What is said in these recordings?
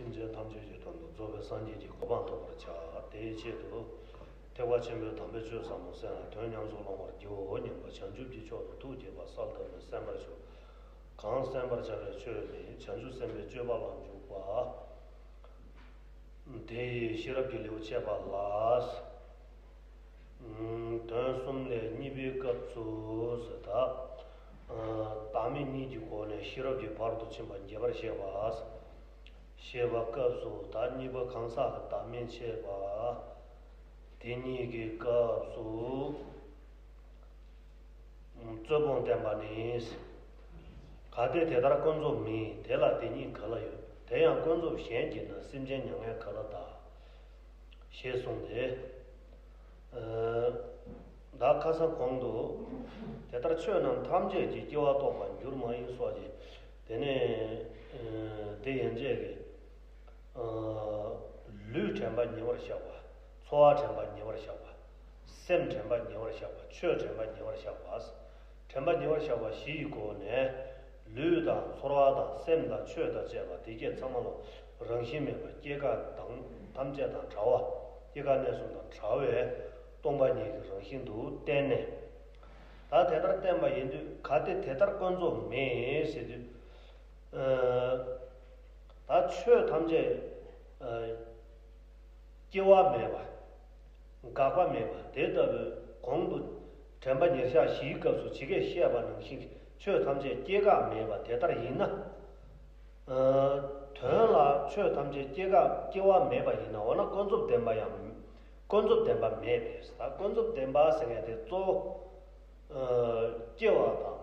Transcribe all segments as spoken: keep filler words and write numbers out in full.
སེམས་ཅན་ཐམས་ཅད་ཀྱི་དོན་དུ་རྫོགས་པའི་སངས་རྒྱས་ཀྱི་གོ་འཕང་ཐོབ་པར་བྱ། དེའི་ཆེད་དུ། ཐེག་པ་ཆེན་པོའི་དམ་པའི་ཆོས་ཟབ་མོ་གསན་ལ་དོན་ཉམས་སུ་བླང་བར་བགྱིའོ་སྙམ་པ་བྱང་ཆུབ་ཀྱི་མཆོག་ཏུ་ཐུགས་བསྐྱེད་པ་གསལ་བཏབ་ནས་གསན་པར་ཞུ། གང་གསན་པར་བྱ་བའི་ཆོས་ནི་བྱང་ཆུབ་སེམས་དཔའི་སྤྱོད་པ་ལ་འཇུག་པ། དེ་ཡི་ཤེས་རབ་ཀྱི་ལེའུ་བཅད་པ་ལ། དོན་གསུམ་ལས་གཉིས་པའི་སྐབས་སུ་ཟེར་ད། བདག་མེད་གཉིས་ཀྱི་སྒོ་ནས་ཤེས་རབ་ཀྱི་བར་དུ་ཕྱིན་པ་རྒྱས་པར་བཤད་པ། བཤད་པ་སྐབས་སུ་ད་གཉིས་པ་གང་ཟག་གི་བདག་མེད་བཤད་པ། དེ་གཉིས་ཀྱི་སྐབས་སུ། རྩོད་སྤོང་བསྟན་པ་ནི། གལ་ཏེ་དེ་ལྟར་ཀུན་རྫོབ་མིན། དེ་ལ་དེ་ཉིད་ག་ལ་ཡོད། དེ་ཡང་ཀུན་རྫོབ་གཞན་གྱིས་ན། སེམས་ཅན་མྱ་ངན་ག་ལ་འདའ། ཞེས་གསུངས་ཏེ། ད་ཁ་སང་གོང་དུ། དེ་ལྟར་ཆོས་རྣམས་ཐམས་ཅད་ཀྱི་སྐྱེ་བ་རྟོགས་པར་འགྱུར་མ་ཡིན་སོགས་ཀྱི། དེ་ནས། དེ་ཡན་ཆད་ཀྱི། ལུས་དྲན་པ་ཉེ་བར་བཞག་པ། ཚོར་བ་དྲན་པ་ཉེ་བར་བཞག་པ། སེམས་དྲན་པ་ཉེ་བར་བཞག་པ། ཆོས་དྲན་པ་ཉེ་བར་བཞག་པ། དྲན་པ་ཉེ་བར་བཞག་པ་བཞི་ཡི་སྒོ་ནས། ལུས་དང་ཚོར་བ་དང་སེམས་དང་ཆོས་དང་བཅས་པ་དེ་སྐད་ཚང་མ་ལ་རང་བཞིན་མེད་པ། སྐྱེ་འགག་དང་ཐམས་ཅད་དང་བྲལ་བ། སྐྱེ་འགག་གནས་གསུམ་དང་བྲལ་བས་སྟོང་པ་ཉིད་ཀྱི་རང་བཞིན་དུ་བསྟན་ནས། ད་དེ་ལྟར་བསྟན་པ་ཡིན་དུས། གལ་ཏེ་དེ་ལྟར་ཀུན་རྫོབ་མིན་ཟེར་དུས། ད་ཆོས་ཐམས་ཅད། སྐྱེ་བ་མེད་པ། འགག་པ་མེད་པ་དེ་ལྟ་བུའི་གོང་དུ་དྲན་པ་ཉེར་བཞག་བཞིའི་སྐབས་སུ་ཇི་སྐད་བཤད་པ་ནང་བཞིན་གྱི་ཆོས་ཐམས་ཅད་སྐྱེ་འགག་མེད་པ་དེ་ལྟར་ཡིན་ན། དོན་ལ་ཆོས་ཐམས་ཅད་སྐྱེ་འགག་སྐྱེ་བ་མེད་པ་ཡིན་ན། འོ་ན་ཀུན་རྫོབ་བདེན་པ་ཡང་། ཀུན་རྫོབ་བདེན་པ་མེད་པས། ད་ཀུན་རྫོབ་བདེན་པ་ཟེར་མཁན་དེ་གཙོ་བོ། སྐྱེ་བ་དང་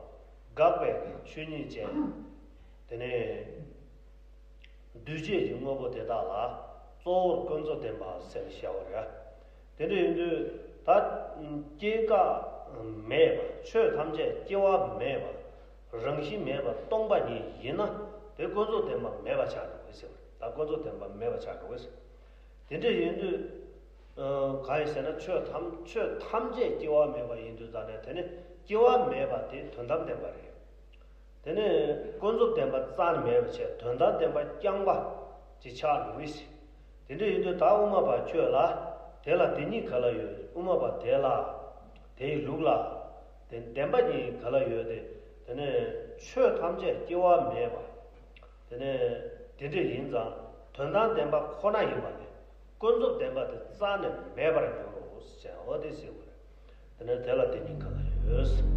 འགག་པའི་ཆོས་ཉིད་ཅན། དེ་ནས་འདུས་བྱས་ཀྱི་དངོས་པོ་དེ་དག་ལ་གཙོ་བོར་ཀུན་རྫོབ་བདེན་པ་ཟེར་བྱ་བ་རེད། དེ་འདྲ་ཡིན་དུས་ད་སྐྱེ་འགག་མེད་པ། ཆོས་ཐམས་ཅད་སྐྱེ་བ་མེད་པ། རང་བཞིན་མེད་པ་སྟོང་པ་ཉིད་ཡིན་ན། དེ་ཀུན་རྫོབ་བདེན་པ་མེད་པ་ཆགས་འགྲོ་གི་ཟེར་བ་རེད། ད་ཀུན་རྫོབ་བདེན་པ་མེད་པ་ཆགས་འགྲོ་གི་ཟེར། དེ་འདྲ་ཡིན་དུས། གང་ཡིན་ཟེར་ན། ཆོས་ཐམས་ཆོས་ཐམས་ཅད་སྐྱེ་བ་མེད་པ་ཡིན་དུས་ཙང་ནས། དེ་ནི་སྐྱེ་བ་མེད་པ་དེ་དོན་དམ་བདེན་པ་རེད། དེ་ནི་ཀུན་རྫོབ་བདེན་པ་རྩ་ནས་མེད་པ་བྱས། དོན་དམ་བདེན་པ་རྐྱང་པ་ཅིག་ཆགས་འགྲོ་གི་ཟེར། དེ་འདྲ་ཡིན་དུས་ད་དབུ་མ་པ་ཁྱོད་ལ། དེ་ལ་དེ་ཉིད་ག་ལ་ཡོད། དབུ་མ་པ་དེ་ལ། དེའི་ལུགས་ལ། དེ་བདེན་པ་ཉིད་ག་ལ་ཡོད་དེ། དེ་ནི་ཆོས་ཐམས་ཅད་སྐྱེ་བ་མེད་པ། དེ་ནས་དེ་འདྲ་ཡིན་ཙང་དོན་དམ་བདེན་པ་ཁོ་ན་ཡིན་པ་ནི་ཀུན་རྫོབ་བདེན་པ་དེ་རྩ་ནས་མེད་པར་འགྱུར་རོ་ཟེར། འོ་དེ་ཟེར་བ་རེད། དེ་ནས་དེ་ལ་དེ་ཉིད་ག་ལ་ཡོད།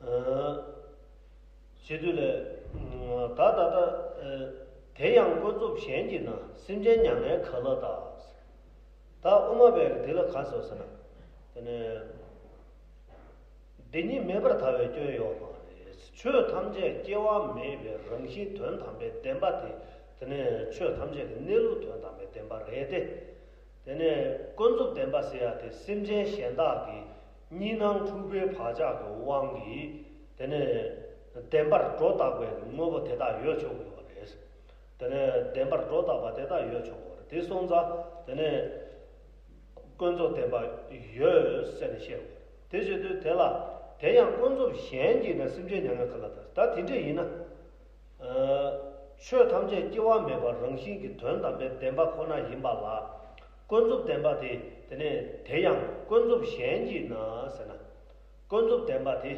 ཨ། ཞེས་དུས་ལས། ད་ད་ལྟ། ཨ། དེ་ཡང་ཀུན་རྫོབ་གཞན་གྱིས་ན། སེམས་ཅན་མྱ་ངན་ག་ལ་འདའ། ད་དབུ་མ་པས་དེ་ལ་ག་ཟེར་ཟེར་ན། དེ་ནས། འདི་ཉིད་མེད་པར་ཐལ་བའི་སྐྱོན་ཡོད་མ་རེད། ཆོས་ཐམས་ཅད་སྐྱེ་བ་མེད་པའི་རང་བཞིན་དོན་དམ་པའི་བདེན་པ་དེ། དེ་ནས་ཆོས་ཐམས་ཅད་ཀྱི་གནས་ལུགས་དོན་དམ་པའི་བདེན་པ་རེད་དེ། དེ་ནས་ཀུན་རྫོབ་བདེན་པ་ཟེར་ཡ་དེ་སེམས་ཅན་གཞན་དག་གི་གཉིས་སྣང་འཁྲུལ་པའི་བག་ཆགས་ཀྱི་དབང་གིས། དེ་ནས་བདེན་པར་སྒྲོ་བཏགས་པའི་དངོས་པོ་དེ་དག་ཡོད་ཆོག་གི་ཡོད་རེད། དེ་ནས་བདེན་པར་སྒྲོ་བཏགས་པ་དེ་དག་ཡོད་ཆོག་གི་ཡོད་རེད། དེ་སོང་ཙང་དེ་ནས། ཀུན་རྫོབ་བདེན་པ་ཡོད་ཟེར་ནས་བཤད་དགོས། དེ་བྱེད་དུས་དེ་ལ། དེ་ཡང་ཀུན་རྫོབ་གཞན་གྱིས་ན། སེམས་ཅན་མྱ་ངན་ག་ལ་འདའ། ད་དེ་འདྲས་ཡིན་ན། ཨ། ཆོས་ཐམས་ཅད་སྐྱེ་བ་མེད་པ་རང་བཞིན་གྱིས་དོན་དམ་པའི་བདེན་པ་ཁོ་ན་ཡིན་པ་ལ། ཀུན་རྫོབ་བདེན་པ་དེ། དེ་ནས་དེ་ཡང་ཀུན་རྫོབ་གཞན་གྱིས་ན་ཟེར་ན། ཀུན་རྫོབ་བདེན་པ་དེ།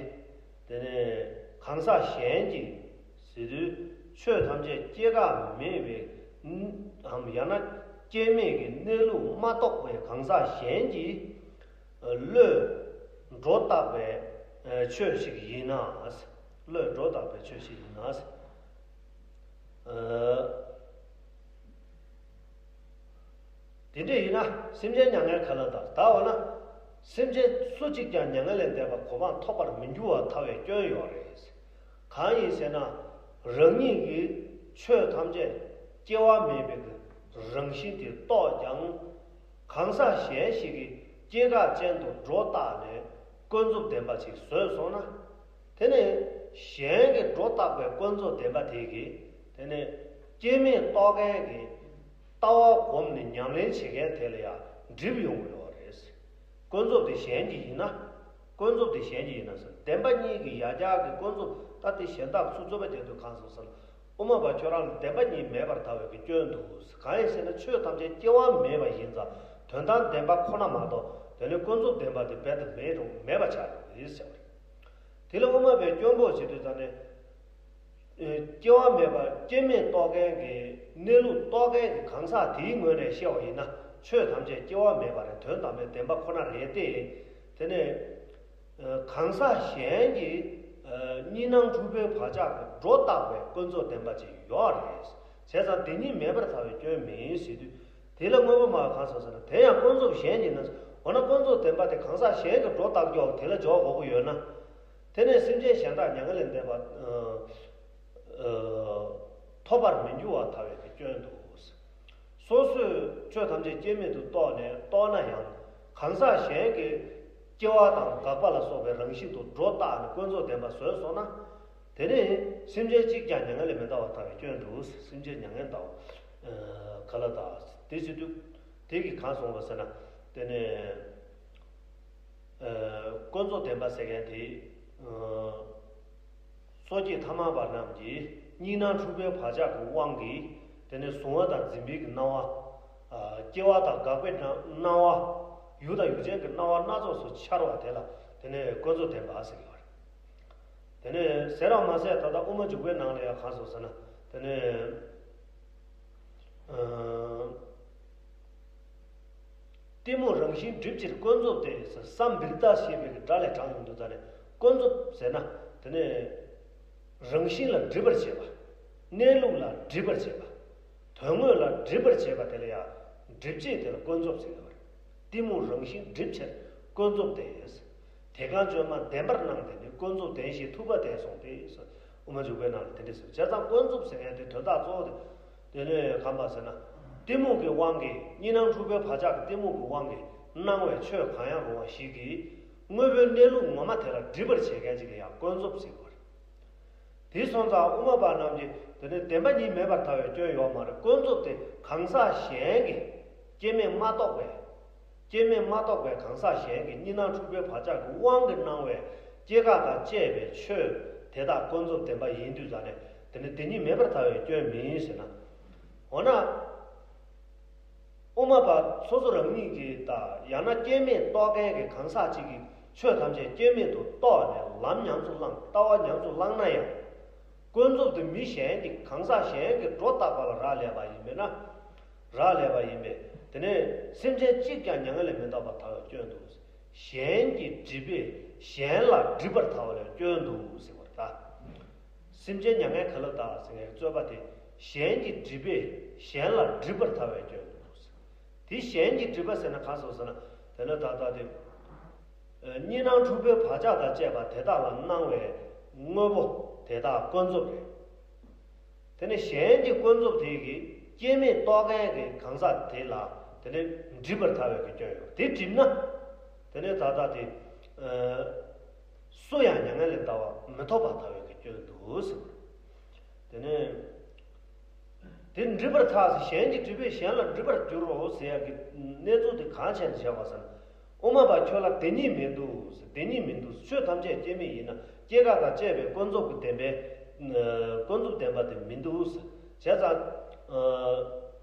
དེ་ནས་གང་ཟག་གཞན་གྱིས་ཟེར་དུས། ཆོས་ཐམས་ཅད་སྐྱེ་འགག་མེད་པའི། ཨམ། ཡང་ན་སྐྱེ་མེད་ཀྱི་གནས་ལུགས་མ་རྟོགས་པའི་གང་ཟག་གཞན་གྱིས། བློས་སྒྲོ་བཏགས་པའི་ཆོས་ཤིག་ཡིན་ན། བློས་སྒྲོ་བཏགས་པའི་ཆོས་ཤིག་ཡིན་ན། དེ་འདྲ་ཡིན་ན་སེམས་ཅན་མྱ་ངན་ག་ལ་འདའ། ད་འོ་ན། སེམས་ཅན་སུ་གཅིག་ཀྱང་མྱ་ངན་ལས་འདས་པ་གོ་འཕང་ཐོབ་པར་མི་འགྱུར་བར་ཐལ་བའི་སྐྱོན་ཡོད་རེད། གང་ཡིན་ཟེར་ན། རང་ཉིད་ཀྱི་ཆོས་ཐམས་ཅད་སྐྱེ་བ་མེད་པའི་རང་བཞིན་དེ་རྟོགས་ཀྱང་། གང་ཟག་གཞན་ཞིག་གིས་སྐྱེ་འགག་ཅན་དུ་སྒྲོ་བཏགས་ནས་ཀུན་རྫོབ་བདེན་པ་ཅིག་བཟོས་སོང་ན། དེ་ནས་གཞན་གྱིས་སྒྲོ་བཏགས་པའི་ཀུན་རྫོབ་བདེན་པ་དེ་གིས། དེ་ནས་སྐྱེ་མེད་རྟོགས་མཁན་གྱི་ལྟ་བ་བསྒོམས་ནས་ཉམས་ལེན་བྱེད་མཁན་དེ་ལ་ཡང་འགྲིབ་ཡོང་གི་ཡོད་རེད། ཀུན་རྫོབ་དེ་གཞན་གྱི་ཡིན་ན། ཀུན་རྫོབ་དེ་གཞན་གྱི་ཡིན་ན་ཟེར། བདེན་པ་གཉིས་ཀྱི་ཡ་གྱལ་གྱི་ཀུན་རྫོབ། ད་དེ་གཞན་དག་ཚུར་རྩོད་པ་རྒྱག་དུས་གང་སོང་ཟེར་ན། དབུ་མ་པ་ཁྱོད་རང་ལ་བདེན་པ་གཉིས་མེད་པར་ཐལ་བའི་གི་སྐྱོན་འདུག། གང་ཡིན་ཟེར་ན་ཆོས་ཐམས་ཅད་སྐྱེ་བ་མེད་པ་ཡིན་ཙང་དོན་དམ་བདེན་པ་ཁོ་ན་མ་གཏོགས་དེ་ནི་ཀུན་རྫོབ་བདེན་པ་དེ་རྦད་དེ་མེད་རུང་མེད་པ་ཆགས་འགྲོ་གི་ཟེར་བ་རེད། དེ་ལ་དབུ་མ་པའི་སྐྱོན་འབོག་བྱེད་དུས་ཙང་ནས། སྐྱེ་བ་མེད་པ་སྐྱེ་མེད་རྟོགས་མཁན་གྱི་གནས་ལུགས་རྟོགས་མཁན་གྱི་གང་ཟག་དེའི་ངོས་ནས་བཤད་པ་ཡིན་ན་ཆོས་ཐམས་ཅད་སྐྱེ་བ་མེད་པ་རེད། དོན་དམ་པའི་བདེན་པ་ཁོ་ན་རེད་དེ། དེ་ནས་གང་ཟག་གཞན་གྱི་གཉིས་སྣང་འཁྲུལ་པའི་བག་ཆགས་ཀྱིས་སྒྲོ་བཏགས་པའི་ཀུན་རྫོབ་བདེན་པ་ཅིག་ཡོད་རེད། བྱས་ཙང་དེ་གཉིས་མེད་པར་ཐལ་བའི་སྐྱོན་མིན་ཟེར་དུས། དེ་ལ་དངོས་པོ་མ་གང་སོང་ཟེར་ན་དེ་ཡང་ཀུན་རྫོབ་གཞན་གྱིས་ན། འོ་ན་ཀུན་རྫོབ་བདེན་པ་དེ་གང་ཟག་གཞན་གྱིས་སྒྲོ་བཏགས་ཀྱོག་དེ་ལ་འཇོག་དགོས་ཀྱི་ཡོད་ན། དེ་ནས་སེམས་ཅན་གཞན་དག་མྱ་ངན་ལས་འདས་པ་ཐོབ་པར་མི་འགྱུར་བར་ཐལ་བའི་སྐྱོན་འདུག། སོ་སོས་ཆོས་ཐམས་ཅད་སྐྱེ་མེད་དུ་རྟོགས་ནས་རྟོགས་ན་ཡང་གང་ཟག་གཞན་གྱི་སྐྱེ་བ་དང་འགག་པ་ལ་སོགས་པའི་རང་བཞིན་དུ་སྒྲོ་བཏགས་ནས་ཀུན་རྫོབ་བདེན་པ་བཟོས་སོང་ན། དེ་ནས་སེམས་ཅན་གཅིག་ཀྱང་མྱ་ངན་ལས་མི་འདའ་བར་ཐལ་བའི་སྐྱོན་འདུག། སེམས་ཅན་མྱ་ངན་འདའ་བ་ག་ལ་དག་དེ་བྱེད་དུས་དེ་གིས་གང་གསུངས་པ་ཟེར་ན། དེ་ནས་ཀུན་རྫོབ་བདེན་པ་ཟེར་མཁན་དེ། སོ་སྐྱེ་ཐ་མལ་པ་རྣམས་ཀྱིས་གཉིས་སྣང་འཁྲུལ་པའི་བག་ཆགས་ཀྱི་དབང་གིས་དེ་ནས་གཟུང་བ་དང་འཛིན་པའི་གི་སྣང་བ། སྐྱེ་བ་དང་འགག་པའི་སྣང་བ། ཡུལ་དང་ཡུལ་ཅན་གྱི་སྣང་བ་སྣ་ཚོགས་སུ་འཆར་བ་དེ་ལ་དེ་ནས་ཀུན་རྫོབ་བདེན་པ་ཟེར་གྱི་ཡོད་རེད། དེ་ནས་ཟེར་རང་མ་ཟད་ད་ལྟ་དབུ་མ་འཇུག་པའི་ནང་ལ་ཡང་གང་གསུངས་ཟེར་ན། དེ་ནས་གཏི་མུག་རང་བཞིན་སྒྲིབ་ཕྱིར་ཀུན་རྫོབ་སྟེ། སམྦྷིདྷ་ཞེས་པའི་སྒྲ་ལས་དྲངས་ཡོང་དུས་ད་ནས་ཀུན་རྫོབ་ཟེར་ན་དེ་ནས་རང་བཞིན་ལ་སྒྲིབ་པར་བྱེད་པ། གནས་ལུགས་ལ་སྒྲིབ་པར་བྱེད་པ། དོན་དངོས་ལ་སྒྲིབ་པར་བྱེད་པ་དེ་ལ་ཡང་སྒྲིབ་བྱེད་དེ་ལ་ཀུན་རྫོབ་ཟེར་གྱི་ཡོད་རེད། གཏི་མུག་རང་བཞིན་སྒྲིབ་ཕྱིར་ཀུན་རྫོབ་སྟེ། དེ་གང་བཅོས་མ་བདེན་པར་སྣང་སྟེ་ནི། ཀུན་རྫོབ་བདེན་ཞེས་ཐུབ་པ་དེས་གསུངས་ཏེ། དབུ་མ་འཇུག་པའི་ནང་ལ་དེ་འདྲ་ཟེར། བྱས་ཙང་ཀུན་རྫོབ་ཟེར་མཁན་དེ་དོན་དག་གཙོ་བོ་དེ་དེ་ནས་གང་པ་ཟེར་ན། གཏི་མུག་གི་དབང་གིས་གཉིས་སྣང་འཁྲུལ་པའི་བག་ཆགས་ཀྱི་གཏི་མུག་གི་དབང་གིས་སྣང་བའི་ཆོས་གང་ཡང་རུང་བ་ཞིག་གིས་དངོས་པོའི་གནས་ལུགས་ངོ་མ་དེ་ལ་སྒྲིབ་པར་བྱེད་མཁན་ཅིག་ལ་ཡང་ཀུན་རྫོབ་ཟེར་དགོས་རེད། དེ་སོང་ཙང་དབུ་མ་པ་རྣམས་ཀྱིས་དེ་ནི་བདེན་པ་གཉིས་མེད་པར་ཐལ་བའི་སྐྱོན་ཡོད་མ་རེད། ཀུན་རྫོབ་དེ་གང་ཟག་གཞན་གྱི་སྐྱེ་མེད་མ་རྟོགས་པའི། སྐྱེ་མེད་མ་རྟོགས་པའི་གང་ཟག་གཞན་གྱི་གཉིས་སྣང་འཁྲུལ་པའི་བག་ཆགས་ཀྱི་དབང་གིས་སྣང་བའི་སྐྱེ་འགག་དང་བཅས་པའི་ཆོས་དེ་དག་ཀུན་རྫོབ་བདེན་པ་ཡིན་དུས་ཙང་ནས་དེ་ནི་བདེན་གཉིས་མེད་པར་ཐལ་བའི་སྐྱོན་མིན་ཟེར་ན། འོ་ན། དབུ་མ་པ་སོ་སོ་རང་ཉིད་ཀྱིས་དང་ཡང་ན་སྐྱེ་མེད་རྟོགས་མཁན་གྱི་གང་ཟག་ཅིག་གིས་ཆོས་ཐམས་ཅད་སྐྱེ་མེད་དུ་རྟོགས་ནས་ལམ་ཉམས་སུ་བླངས། ལྟ་བ་ཉམས་སུ་བླངས་ན་ཡང་། ཀུན་རྫོབ་དེ་མི་གཞན་གྱི་གང་ཟག་གཞན་གྱིས་སྒྲོ་བཏགས་པ་ལ་རག་ལས་པ་ཡིན་པས་ན། རག་ལས་པ་ཡིན་པས་དེ་ནས་སེམས་ཅན་གཅིག་ཀྱང་མྱ་ངན་ལས་མི་འདའ་བར་ཐལ་བའི་སྐྱོན་འདུག། གཞན་གྱི་སྒྲིབ་པས་གཞན་ལ་སྒྲིབ་པར་ཐལ་བ་ལས་སྐྱོན་འདུག་ཟེར་བར་ཐལ། སེམས་ཅན་མྱ་ངན་ག་ལ་དག་ཟེར་བའི་རྩོད་པ་དེ་གཞན་གྱི་སྒྲིབ་པས་གཞན་ལ་སྒྲིབ་པར་ཐལ་བའི་སྐྱོན་འདུག། དེ་གཞན་གྱི་སྒྲིབ་པ་ཟེར་ན་གང་སོང་ཟེར་ན་དེ་ནི་ད་ལྟ་དེ། གཉིས་སྣང་འཁྲུལ་པའི་བག་ཆགས་དང་བཅས་པ་དེ་དག་ལ་སྣང་བའི་དངོས་པོ་དེ་དག་ཀུན་རྫོབ་རེད། དེ་ནི་གཞན་གྱི་ཀུན་རྫོབ་དེ་གིས་སྐྱེ་མེད་རྟོགས་མཁན་གྱི་གང་ཟག་དེ་ལ་དེ་ནི་སྒྲིབ་པར་ཐལ་བའི་གི་སྐྱོན་ཡོད། དེ་སྒྲིབ་ན་དེ་ནི་ད་ལྟ་དེ་སུ་ཡང་མྱ་ངན་ལས་འདའ་བ་མི་ཐོབ་པར་ཐལ་བའི་གི་སྐྱོན་འདུག་ཟེར། དེ་ནས། དེ་འགྲིབ་པར་ཐལ་ཟེར། གཞན་གྱི་སྒྲིབ་པས་གཞན་ལ་འགྲིབ་པར་འགྱུར་རོ་ཟེར་ཡག་གི་གནས་ཚུལ་དེ་གང་བྱས་ནས་བྱས་པ་ཟེར་ན། དབུ་མ་པ་ཁྱོད་ལ་དེ་གཉིས་མི་འདུག་ཟེར། དེ་གཉིས་མི་འདུག་ཟེར། ཆོས་ཐམས་ཅད་སྐྱེ་མེད་ཡིན་ན་སྐྱེ་འགག་དང་བཅས་པའི་ཀུན་རྫོབ་ཀྱི་བདེན་པའི་ཀུན་རྫོབ་བདེན་པ་དེ་མི་འདུག་ཟེར། བྱས་ཙང་།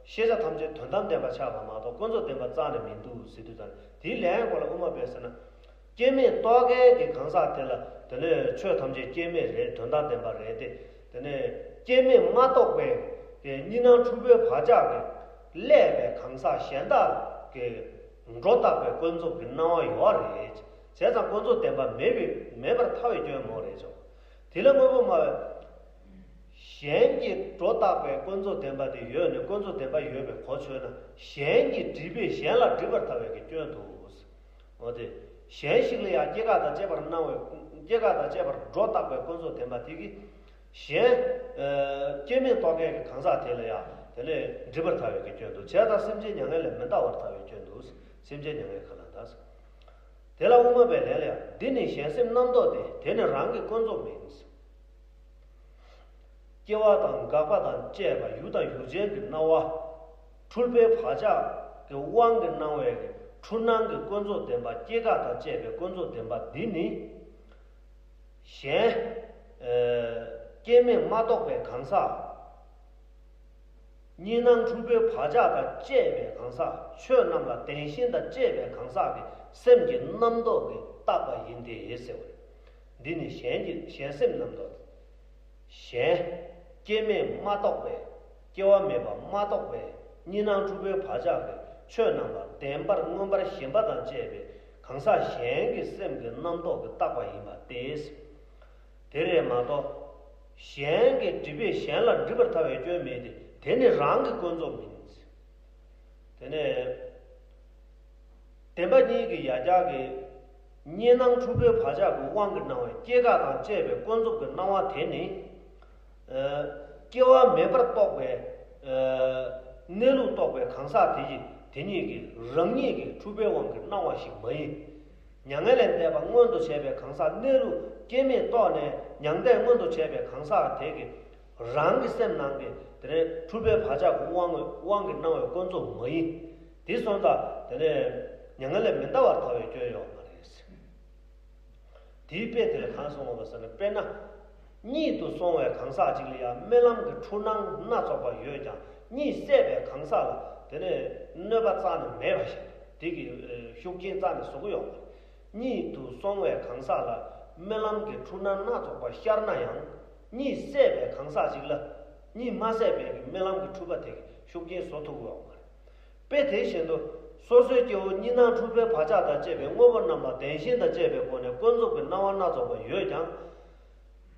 ཤེས་བྱ་ཐམས་ཅད་དོན་དམ་བདེན་པ་ཆགས་པ་མ་གཏོགས་ཀུན་རྫོབ་བདེན་པ་རྩ་ནས་མི་འདུག་ཟེར་དུས་ཙང་དེའི་ལན་སྐོར་ལ་དབུ་མ་པས་ཟེར་ན། སྐྱེ་མེད་རྟོགས་མཁན་གྱི་གང་ཟག་དེ་ལ་དེ་ནས་ཆོས་ཐམས་ཅད་སྐྱེ་མེད་རེད། དོན་དམ་བདེན་པ་རེད་དེ། དེ་ནས་སྐྱེ་མེད་མ་རྟོགས་པའི་གི་གཉིས་སྣང་འཁྲུལ་པའི་བག་ཆགས་ཀྱིས་བསླད་པའི་གང་ཟག་གཞན་དག་གི་སྒྲོ་བཏགས་པའི་ཀུན་རྫོབ་ཀྱི་སྣང་བ་ཡོད་རེད། བྱས་ཙང་ཀུན་རྫོབ་བདེན་པ་མེད་པའི་མེད་པར་ཐལ་བའི་སྐྱོན་མོ་རེད་ཆོག། དེ་ལ་དངོས་པོ་སྨྲ་བས། གཞན་གྱིས་སྒྲོ་བཏགས་པའི་ཀུན་རྫོབ་བདེན་པ་དེ་ཡོད་ནས་ཀུན་རྫོབ་བདེན་པ་ཡོད་པའི་གོ་ཆོད་ན་གཞན་གྱི་སྒྲིབ་པས་གཞན་ལ་སྒྲིབ་པར་ཐལ་བའི་གི་སྐྱོན་འདུག། འོ་དེ། གཞན་ཞིག་ལ་ཡང་སྐྱེ་འགག་དང་བཅས་པར་སྣང་བའི་སྐྱེ་འགག་དང་བཅས་པར་སྒྲོ་བཏགས་པའི་ཀུན་རྫོབ་བདེན་པ་དེ་གིས། གཞན། སྐྱེ་མེད་རྟོགས་མཁན་གྱི་གང་ཟག་དེ་ལ་ཡང་དེ་ལས་འགྲིབ་པར་ཐལ་བའི་གི་སྐྱོན་འདུག། བྱས་ཙང་སེམས་ཅན་མྱ་ངན་ལས་མི་འདའ་བར་ཐལ་བའི་སྐྱོན་འདུག། སེམས་ཅན་མྱ་ངན་ག་ལ་འདའ། དེ་ལ་དབུ་མ་པའི་ལན་ལ་ཡང་འདི་ནི་གཞན་སེམས་རྣམ་རྟོག་སྟེ། དེ་ནི་རང་གི་ཀུན་རྫོབ་མིན། སྐྱེ་བ་དང་འགག་པ་དང་བཅས་པ་ཡུལ་དང་ཡུལ་ཅན་གྱི་སྣང་བ། འཁྲུལ་པའི་བག་ཆགས་ཀྱི་དབང་གིས་སྣང་བའི་འཁྲུལ་སྣང་གི་ཀུན་རྫོབ་བདེན་པ། སྐྱེ་འགག་དང་བཅས་པའི་ཀུན་རྫོབ་བདེན་པ་འདི་ནི། གཞན། སྐྱེ་མེད་མ་རྟོགས་པའི་གང་ཟག་ གཉིས་སྣང་འཁྲུལ་པའི་བག་ཆགས་དང་བཅས་པའི་གང་ཟག་ཆོས་རྣམས་ལ་བདེན་ཞེན་དང་བཅས་པའི་གང་ཟག་གི་སེམས་ཀྱི་རྣམ་རྟོག་གིས་བཏགས་པ་ཡིན་ཏེ་ཟེར་བ་རེད། འདི་ནི་གཞན་གྱི་གཞན་སེམས་རྣམ་རྟོག་གཞན། སྐྱེ་མེད་མ་རྟོགས་པས། སྐྱེ་བ་མེད་པ་མ་རྟོགས་པས་གཉིས་སྣང་འཁྲུལ་པའི་བག་ཆགས་ཀྱི་ཆོས་རྣམས་ལ་བདེན་པར་མངོན་པར་ཞེན་པ་དང་བཅས་པའི་གང་ཟག་གཞན་གྱི་སེམས་ཀྱི་རྣམ་རྟོག་གིས་བཏགས་པ་ཡིན་པ་སྟེ། དེ་རེད་མ་གཏོགས། གཞན་གྱི་སྒྲིབ་པས་གཞན་ལ་སྒྲིབ་པར་ཐལ་བའི་སྐྱོན་མེད་དེ། དེ་ནི་རང་གི་ཀུན་རྫོབ་མིན། དེ་ནས། བདེན་པ་གཉིས་ཀྱི་ཡ་གྱལ་གྱི། གཉིས་སྣང་འཁྲུལ་པའི་བག་ཆགས་ཀྱི་དབང་གིས་སྣང་བའི་སྐྱེ་འགག་དང་བཅས་པའི་ཀུན་རྫོབ་ཀྱི་སྣང་བ་དེ་ནི། ཨ། སྐྱེ་བ་མེད་པར་རྟོགས་པའི། ཨ། གནས་ལུགས་རྟོགས་པའི་གང་ཟག་དེ་ཡིས་དེ་གཉིས་ཀྱི་རང་ཉིད་ཀྱི་འཁྲུལ་པའི་དབང་གིས་སྣང་བ་ཞིག་མ་ཡིན། མྱ་ངན་ལས་འདས་པ་མངོན་དུ་བྱས་པའི་གང་ཟག་གནས་ལུགས་སྐྱེ་མེད་རྟོགས་ནས་མྱང་འདས་མངོན་དུ་བྱས་པའི་གང་ཟག་དེ་གི་རང་གི་སེམས་ནང་གི་དེ་ནས་འཁྲུལ་པའི་བག་ཆགས་ཀྱི་དབང་དབང་གིས་སྣང་བའི་ཀུན་རྫོབ་མ་ཡིན། དེ་སོང་ཙང་དེ་ནས་མྱ་ངན་ལས་མི་འདའ་བར་ཐལ་བའི་སྐྱོན་ཡོད་མ་རེད། དེའི་དཔེ་དེ་ལ་གང་གསུངས་པ་ཟེར་ན། དཔེར་ན། གཉིད་དུ་སོང་བའི་གང་ཟག་ཅིག་ལ་ཡང་རྨི་ལམ་གྱི་འཁྲུལ་སྣང་སྣ་ཚོགས་པ་ཡོད་ཀྱང་གཉིད་སད་པའི་གང་ཟག་ལ་དེ་ནས་གནོད་པ་རྩ་ནས་མེད་པ་ཞིག་དེ་གི་ཤུགས་རྐྱེན་རྩ་ནས་བཟོ་གི་ཡོད་མ་རེད། གཉིད་དུ་སོང་བའི་གང་ཟག་ལ་རྨི་ལམ་གྱི་འཁྲུལ་སྣང་སྣ་ཚོགས་པ་ཤར་ན་ཡང་གཉིད་སད་པའི་གང་ཟག་ཅིག་ལ་གཉིད་མ་སད་པའི་གི་རྨི་ལམ་གྱི་འཁྲུལ་པ་དེ་གི་ཤུགས་རྐྱེན་བཟོ་ཐུབ་ཀྱི་ཡོད་མ་རེད། དཔེ་དེ་བཞིན་དུ། སོ་སོའི་སྐྱེ་བོ་གཉིས་སྣང་འཁྲུལ་པའི་བག་ཆགས་དང་བཅས་པའི་དངོས་པོ་རྣམས་ལ་བདེན་ཞེན་དང་བཅས་པའི་སྒོ་ནས་ཀུན་རྫོབ་ཀྱི་སྣང་བ་སྣ་ཚོགས་པ་ཡོད་ཀྱང་།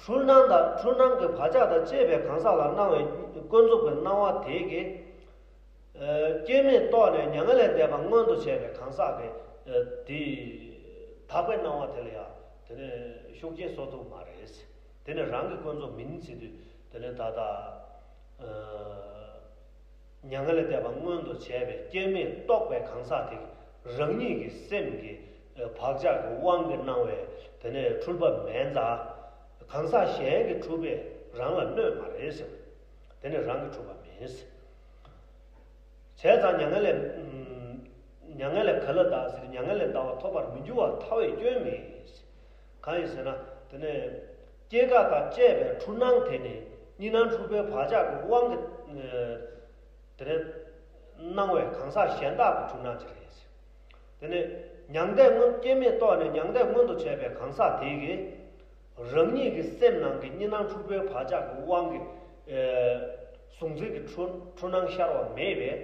འཁྲུལ་སྣང་དང་འཁྲུལ་སྣང་གི་བག་ཆགས་དང་བཅས་པའི་གང་ཟག་ལ་སྣང་བའི་ཀུན་རྫོབ་ཀྱི་སྣང་བ་དེ་གིས། ཨ། སྐྱེ་མེད་རྟོགས་ནས་མྱ་ངན་ལས་འདས་པ་མངོན་དུ་བྱས་པའི་གང་ཟག་གི། ཨ། དེ། དག་པའི་སྣང་བ་དེ་ལ་ཡང་དེ་ནས་ཤུགས་རྐྱེན་བཟོ་ཐུབ་མ་རེད། དེ་ནི་རང་གི་ཀུན་རྫོབ་མིན་ཟེར་དུས་དེ་ནི་ད་ལྟ། ཨ། མྱ་ངན་ལས་འདས་པ་མངོན་དུ་བྱས་པའི་སྐྱེ་མེད་རྟོགས་པའི་གང་ཟག་དེ་རང་ཉིད་ཀྱི་སེམས་ཀྱི་བག་ཆགས་ཀྱི་དབང་གིས་སྣང་བའི་དེ་ནས་འཁྲུལ་པ་མིན་ཙང་། གང་ཟག་གཞན་གྱི་འཁྲུལ་པས་རང་ལ་གནོད་མ་རེད་ཟེར། དེ་ནི་རང་གི་འཁྲུལ་པ་མིན། བྱས་ཙང་མྱ་ངན་ལས། མྱ་ངན་ལས་ག་ལ་འདའ་ཟེར། མྱ་ངན་ལས་འདའ་བར་ཐོབ་པར་མི་འགྱུར་བར་ཐལ་བའི་སྐྱོན་མེད། གང་ཡིན་ཟེར་ན། དེ་ནས་སྐྱེ་འགག་དང་བཅས་པའི་འཁྲུལ་སྣང་དེ་ནི་གཉིས་སྣང་འཁྲུལ་པའི་བག་ཆགས་ཀྱི་དབང་གིས། དེ་ནས་སྣང་བའི་གང་ཟག་གཞན་དག་གི་འཁྲུལ་སྣང་ཅིག་རེད། དེ་ནས་མྱང་འདས་མངོན། སྐྱེ་མེད་རྟོགས་ནས་མྱང་འདས་མངོན་དུ་བྱས་པའི་གང་ཟག་དེ་གིས། རང་ཉིད་ཀྱི་སེམས་ནང་གི་གཉིས་སྣང་འཁྲུལ་པའི་བག་ཆགས་ཀྱི་དབང་གིས། ཨེ། གཟུང་འཛིན་གྱི་འཁྲུལ་འཁྲུལ་སྣང་ཤར་བ་མེད་པས།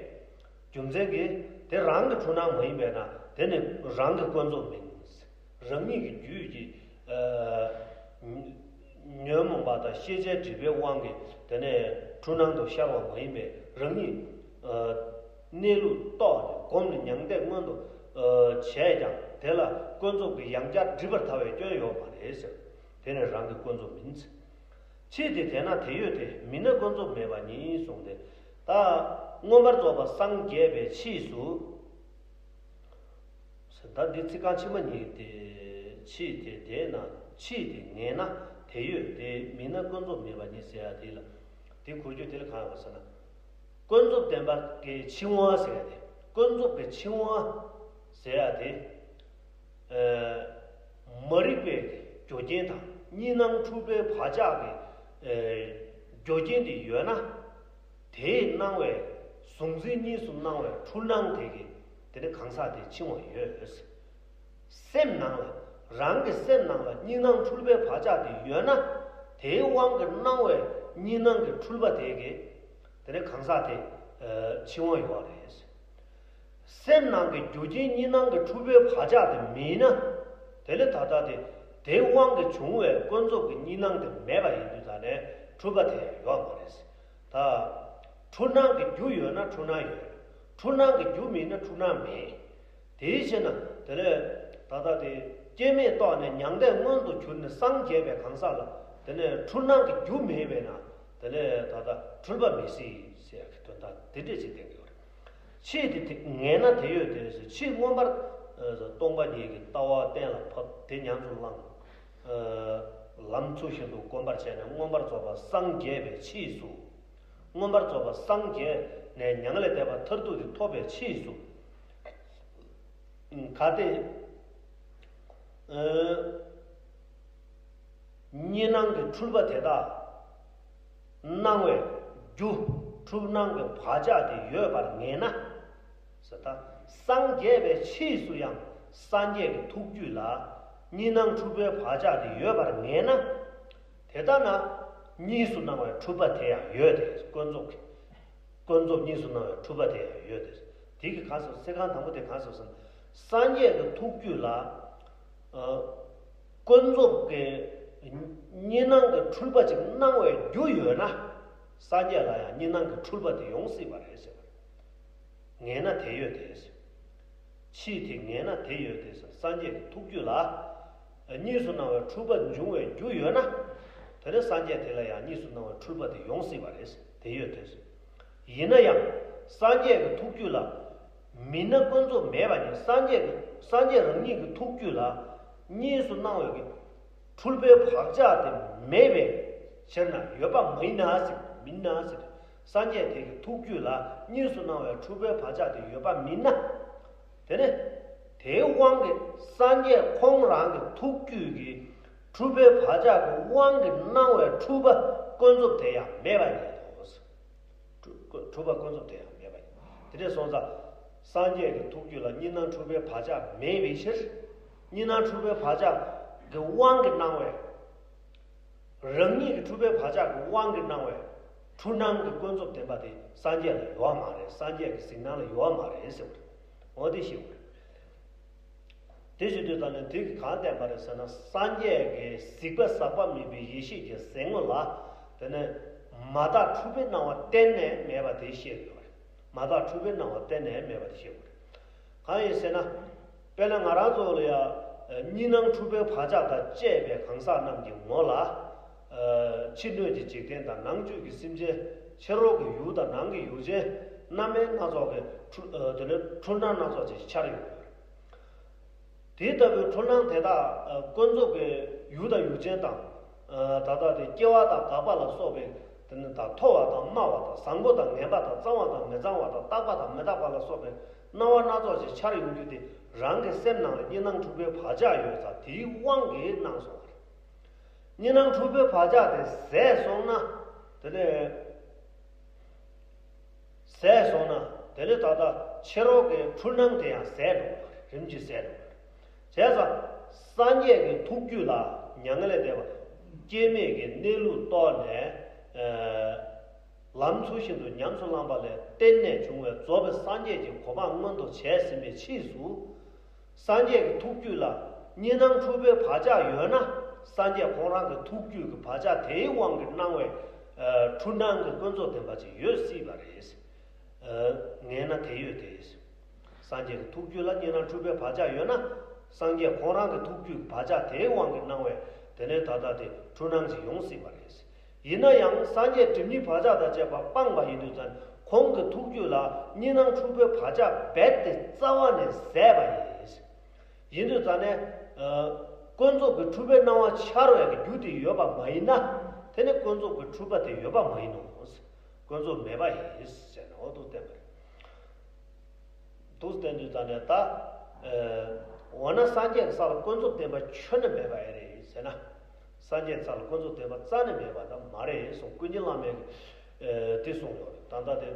རྒྱུ་མཚན་གྱིས་དེ་རང་གི་འཁྲུལ་སྣང་མ་ཡིན་པས་ན་དེ་ནི་རང་གི་ཀུན་རྫོབ་མིན། རང་ཉིད་ཀྱི་རྒྱུད་ཀྱི། ཨེ། ཉོན་མོངས་པ་དང་ཤེས་བྱའི་སྒྲིབ་པའི་དབང་གིས་དེ་ནས་འཁྲུལ་སྣང་དུ་ཤར་བ་མ་ཡིན་པས་རང་ཉིད། ཨེ། གནས་ལུགས་རྟོགས་ནས་གོམས་ནས་མྱང་འདས་མངོན་དུ། ཨེ། བྱས་ཀྱང་དེ་ལ་ཀུན་རྫོབ་ཀྱི་ཡང་བསྐྱར་སྒྲིབ་པར་ཐལ་བའི་སྐྱོན་ཡོད་མ་རེད་ཟེར། དེ་ནི་རང་གི་ཀུན་རྫོབ་མིན། ཕྱིས་ཏེ་དེས་ན་དེ་ཡོད་དེ། མིན་ན་ཀུན་རྫོབ་མེད་པ་ཉིད་གསུངས་ཏེ། ད་མངོན་པར་རྫོགས་པར་སངས་རྒྱས་པའི་ཕྱིས་སུ། ད་འདི་ཚིག་རྐང་ཕྱི་མ་གཉིས་དེ། ཕྱིས་ཏེ་དེས་ན། ཕྱིས་ཏེ་ངེས་ན་དེ་ཡོད་དེ། མིན་ན་ཀུན་རྫོབ་མེད་པ་ཉིད་ཟེར་ཡ་དེ་ལ། དེ་གོ་རྒྱུ་དེ་ལ་གང་ཡོད་པ་ཟེར་ན། ཀུན་རྫོབ་བདེན་པ་གི་འཆིང་བ་ཟེར་ཡ་དེ། ཀུན་རྫོབ་ཀྱི་འཆིང་བ་ཟེར་ཡ་དེ། ཨ། མ་རིག་པའི་རྒྱུ་རྐྱེན་དང་གཉིས་སྣང་འཁྲུལ་པའི་བག་ཆགས་ཀྱི། ཨ། རྒྱུ་རྐྱེན་དེ་ཡོད་ན། དེས་སྣང་བའི་གཟུང་འཛིན་གཉིས་སུ་སྣང་བའི་འཁྲུལ་སྣང་དེ་གིས་དེ་ནི་གང་ཟག་དེ་འཆིང་བ་ཡོད། སེམས་ནང་ལ། རང་གི་སེམས་ནང་ལ་གཉིས་སྣང་འཁྲུལ་པའི་བག་ཆགས་དེ་ཡོད་ན། དེའི་དབང་གིས་སྣང་བའི་གཉིས་སྣང་གི་འཁྲུལ་པ་དེ་གིས་དེ་ནི་གང་ཟག་དེ། ཨ། འཆིང་བ་ཡོད་རེད། སེམས་ནང་གི་རྒྱུ་རྐྱེན་གཉིས་སྣང་གི་འཁྲུལ་པའི་བག་ཆགས་དེ་མེད་ན། དེ་ལས་ད་ལྟ་དེ་དེའི་དབང་གིས་བྱུང་བའི་ཀུན་རྫོབ་ཀྱི་གཉིས་སྣང་དེ་མེད་པ་ཡིན་དུས་ད་ནས་འཁྲུལ་པ་དེ་ཡོད་མ་རེད། ད། འཁྲུལ་སྣང་གི་རྒྱུ་ཡོད་ན་འཁྲུལ་སྣང་ཡོད། འཁྲུལ་སྣང་གི་རྒྱུ་མེད་ན་འཁྲུལ་སྣང་མེད། དེའི་ཕྱིར་ན་དེ་ལས་ད་ལྟ་དེ་སྐྱེ་མེད་རྟོགས་ནས་མྱང་འདས་མངོན་དུ་གྱུར་ནས་སངས་རྒྱས་པའི་གང་ཟག་ལ་དེ་ནས་འཁྲུལ་སྣང་གི་རྒྱུ་མེད་པས་ན་དེ་ལས་ད་ལྟ་འཁྲུལ་པ་མི་སྲིད་ཟེར་ཡག་གི་དོན་དག་དེ་འདྲས་ཅིག་བསྟན་གྱི་ཡོད་རེད། ཕྱིས་དེ་དེ་ངེས་ན་དེ་ཡོད་དེ་ཟེར། ཕྱིས་མངོན་པར། ཨ། སྟོང་པ་ཉིད་ཀྱི་ལྟ་བ་གཏན་ལ་ཕབ་དེ་ཉམས་སུ་བླངས། ཨ། ལམ་ཚུལ་བཞིན་དུ་གོམས་པར་བྱས་ནས་མངོན་པར་རྫོགས་པར་སངས་རྒྱས་པའི་ཕྱིས་སུ། མངོན་པར་རྫོགས་པར་སངས་རྒྱས་ནས་མྱ་ངན་ལས་འདས་པ་མཐར་ཐུག་དེ་ཐོབ་པའི་ཕྱིས་སུ། གལ་ཏེ། ཨ། གཉིས་སྣང་གི་འཁྲུལ་པ་དེ་དག་སྣང་བའི་རྒྱུ། འཁྲུལ་སྣང་གི་བག་ཆགས་དེ་ཡོད་པར་ངེས་ན། ཟེར་ད། སངས་རྒྱས་པའི་ཕྱིས་སུ་ཡང་སངས་རྒྱས་ཀྱི་ཐུགས་རྒྱུད་ལ་གཉིས་སྣང་འཁྲུལ་པའི་བག་ཆགས་དེ་ཡོད་པར་ངེས་ན། དེ་ལྟ་ན་གཉིས་སུ་སྣང་བའི་འཁྲུལ་པ་དེ་ཡང་ཡོད་དེ། ཀུན་རྫོབ་ཀྱི། ཀུན་རྫོབ་གཉིས་སུ་སྣང་བའི་འཁྲུལ་པ་དེ་ཡང་ཡོད་དེ། དེ་གི་གང་ཟེར། ཚིག་རྐང་དང་པོ་དེ་གང་ཟེར་ཟེར་ན། སངས་རྒྱས་ཀྱི་ཐུགས་རྒྱུད་ལ། ཨ། ཀུན་རྫོབ་ཀྱི་གཉིས་སྣང་གི་འཁྲུལ་པ་ཅིག་སྣང་བའི་རྒྱུ་ཡོད་ན། སངས་རྒྱས་ལ་ཡང་གཉིས་སྣང་གི་འཁྲུལ་པ་དེ་ཡོང་སྲིད་པ་རེད་ཟེར་བ་རེད། ངེས་ན་དེ་ཡོད་དེ་ཟེར། ཕྱིས་དེ་ངེས་ན་དེ་ཡོད་དེ་ཟེར། སངས་རྒྱས་ཀྱི་ཐུགས་རྒྱུད་ལ་གཉིས་སུ་སྣང་བའི་འཁྲུལ་པ་འབྱུང་བའི་རྒྱུ་ཡོད་ན། དེ་ནས་སངས་རྒྱས་དེ་ལ་ཡང་གཉིས་སུ་སྣང་བའི་འཁྲུལ་པ་དེ་ཡོང་སྲིད་པ་རེད་ཟེར། དེ་ཡོད་དེ་ཟེར། ཡིན་ན་ཡང་སངས་རྒྱས་ཀྱི་ཐུགས་རྒྱུད་ལ་མིན་ན་ཀུན་རྫོབ་མེད་པ་ཉིད། སངས་རྒྱས་ཀྱི། སངས་རྒྱས་རང་ཉིད་ཀྱི་ཐུགས་རྒྱུད་ལ་གཉིས་སུ་སྣང་བའི་གི་འཁྲུལ་པའི་བག་ཆགས་དེ་མེད་པའི་ཕྱིར་ན། ཡོད་པ་མ་ཡིན་ན་ཟེར། མིན་ན་ཟེར། སངས་རྒྱས་དེ་གི་ཐུགས་རྒྱུད་ལ་གཉིས་སུ་སྣང་བའི་འཁྲུལ་པའི་བག་ཆགས་དེ་ཡོད་པ་མིན་ན། དེ་ནི་དེའི་དབང་གིས་སངས་རྒྱས་ཁོང་རང་གི་ཐུགས་རྒྱུད་ཀྱི་འཁྲུལ་པའི་བག་ཆགས་ཀྱི་དབང་གིས་སྣང་བའི་འཁྲུལ་པ་ཀུན་རྫོབ་དེ་ཡང་མེད་པ་ཉིད་དོ། འཁྲུལ། འཁྲུལ་པ་ཀུན་རྫོབ་དེ་ཡང་མེད་པ་ཡིན། དེ་འདྲ་སོང་ཙང་། སངས་རྒྱས་ཀྱི་ཐུགས་རྒྱུད་ལ་གཉིས་སྣང་འཁྲུལ་པའི་བག་ཆགས་མེད་པའི་ཕྱིར། གཉིས་སྣང་འཁྲུལ་པའི་བག་ཆགས་ཀྱི་དབང་གིས་སྣང་བའི། རང་ཉིད་ཀྱི་འཁྲུལ་པའི་བག་ཆགས་ཀྱི་དབང་གིས་སྣང་བའི་འཁྲུལ་སྣང་གི་ཀུན་རྫོབ་བདེན་པ་དེ་སངས་རྒྱས་ལ་ཡོད་མ་རེད། སངས་རྒྱས་ཀྱི་གཟིགས་སྣང་ལ་ཡོད་མ་རེད་ཟེར་བ་རེད། འོ་དེ་ཤེས་དགོས་རེད། དེ་བྱེད་དུས་ཙམ་ནས་དེ་གིས་གང་བསྟན་པ་རེད་ཟེར་ན། སངས་རྒྱས་ཀྱི་གཟིགས་པ་ཟག་པ་མེད་པའི་ཡེ་ཤེས་ཀྱི་ཟེགས་མོ་ལ། དེ་ནས་མ་དག་འཁྲུལ་པའི་སྣང་བ་གཏན་ནས་མེད་པ་དེ་ཤེས་དགོས་པ་རེད། མ་དག་འཁྲུལ་པའི་སྣང་བ་གཏན་ནས་མེད་པ་དེ་ཤེས་དགོས་རེད། གང་ཡིན་ཟེར་ན། དཔེར་ན་ང་རང་ཚོ་ལ་ཡང་གཉིས་སྣང་འཁྲུལ་པའི་བག་ཆགས་དང་བཅས་པའི་གང་ཟག་རྣམས་ཀྱི་ངོ་ལ། ཕྱི་སྣོད་ཀྱི་འཇིག་རྟེན་དང་ནང་བཅུད་ཀྱི་སེམས་ཅན། ཕྱི་རོལ་གྱི་ཡུལ་དང་ནང་གི་ཡུལ་ཅན། རྣམ་སྨིན་སྣ་ཚོགས་ཀྱི་འཁྲུལ། དེ་ནས་འཁྲུལ་སྣང་སྣ་ཚོགས་ཅིག་འཆར་ཡོང་གི་ཡོད་རེད། དེ་ལྟ་བུའི་འཁྲུལ་སྣང་དེ་དག་ཀུན་རྫོབ་ཀྱི་ཡུལ་དང་ཡུལ་ཅན་དང་། ད་ལྟ་དེ་སྐྱེ་བ་དང་འགག་པ་ལ་སོགས་པའི། དེ་ནི་དང་མཐོ་བ་དང་དམའ་བ་དང་བཟང་པོ་དང་ངན་པ་དང་གཙང་བ་དང་མི་གཙང་བ་དང་རྟག་པ་དང་མི་རྟག་པ་ལ་སོགས་པའི་སྣང་བ་སྣ་ཚོགས་ཤིག་འཆར་ཡོང་རྒྱུ་དེ། རང་གི་སེམས་ནང་ལ་གཉིས་སྣང་འཁྲུལ་པའི་བག་ཆགས་ཡོད་ཙང་དེའི་དབང་གིས་སྣང་སོང་བ་རེད། གཉིས་སྣང་འཁྲུལ་པའི་བག་ཆགས་དེ་ཟད་སོང་ན། དེ་ནས། ཟད་སོང་ན། དེ་ནས་ད་ལྟ་ཕྱི་རོལ་གྱི་འཁྲུལ་སྣང་དེ་ཡང་ཟད་འགྲོ་བ་རེད། རིམ་གྱིས་ཟད་འགྲོ་བ་རེད། བྱས་ཙང་། སངས་རྒྱས་ཀྱི་ཐུགས་རྒྱུད་ལ་མྱ་ངན་ལས་འདས་པ་སྐྱེ་མེད་ཀྱི་གནས་ལུགས་རྟོགས་ནས། ལམ་ཚུལ་བཞིན་དུ་ཉམས་སུ་བླངས་པ་ལས་བརྟེན་ནས་བྱུང་བའི་རྫོགས་པའི་སངས་རྒྱས་ཀྱི་གོ་འཕང་མངོན་དུ་བྱས་ཟིན་པའི་ཕྱིས་སུ། སངས་རྒྱས་ཀྱི་ཐུགས་རྒྱུད་ལ་གཉིས་སྣང་འཁྲུལ་པའི་བག་ཆགས་ཡོད་ན། སངས་རྒྱས་ཁོང་རང་གི་ཐུགས་རྒྱུད་ཀྱི་བག་ཆགས་དེའི་དབང་གིས་སྣང་བའི་འཁྲུལ་སྣང་གི་ཀུན་རྫོབ་བདེན་པ་ཅིག་ཡོད་སྲིད་པ་རེད། ངེས་ན་དེ་ཡོད་དེ། སངས་རྒྱས་ཀྱི་ཐུགས་རྒྱུད་ལ་གཉིས་སྣང་འཁྲུལ་པའི་བག་ཆགས་ཡོད་ན། སངས་རྒྱས་ཁོང་རང་གི་ཐུགས་རྒྱུད་ཀྱི་བག་ཆགས་དེའི་དབང་གིས་སྣང་བའི། དེ་ནས་ད་ལྟ་དེ་འཁྲུལ་སྣང་ཅིག་ཡོང་སྲིད་པ་རེད། ཡིན་ན་ཡང་སངས་རྒྱས་སྒྲིབ་གཉིས་བག་ཆགས་དང་བཅས་པ་སྤངས་པ་ཡིན་དུས་ཙང་ཁོང་གི་ཐུགས་རྒྱུད་ལ་གཉིས་སྣང་འཁྲུལ་པའི་བག་ཆགས་རྦད་དེ་རྩ་བ་ནས་ཟད་པ་ཡིན། ཡིན་དུས་ཙང་ནས། ཀུན་རྫོབ་ཀྱི་འཁྲུལ་པའི་སྣང་བ་འཆར་བའི་རྒྱུ་དེ་ཡོད་པ་མ་ཡིན་ན། དེ་ནི་ཀུན་རྫོབ་ཀྱི་འཁྲུལ་པ་དེ་ཡོད་པ་མ་ཡིན་ནོ། ཀུན་རྫོབ་མེད་པ་ཡིན་ཟེར་ནས་འོ་འདུག་བསྟན་པ་རེད། འདུག་བསྟན་དུས་ཙང་ནས་ད། འོ་ན་སངས་རྒྱས་ཀྱི་ས་ལ་ཀུན་རྫོབ་བདེན་པ་ཁྱོན་ནས་མེད་པ་ཨེ་རེད་ཟེར་ན། སངས་རྒྱས་ཀྱི་ས་ལ་ཀུན་རྫོབ་བདེན་པ་རྩ་ནས་མེད་པ་ད་མ་རེད་གསུངས། ཀུན་མཁྱེན་བླ་མས་དེ་གསུངས་ཡོད་རེད། ད་ལྟ་དེ།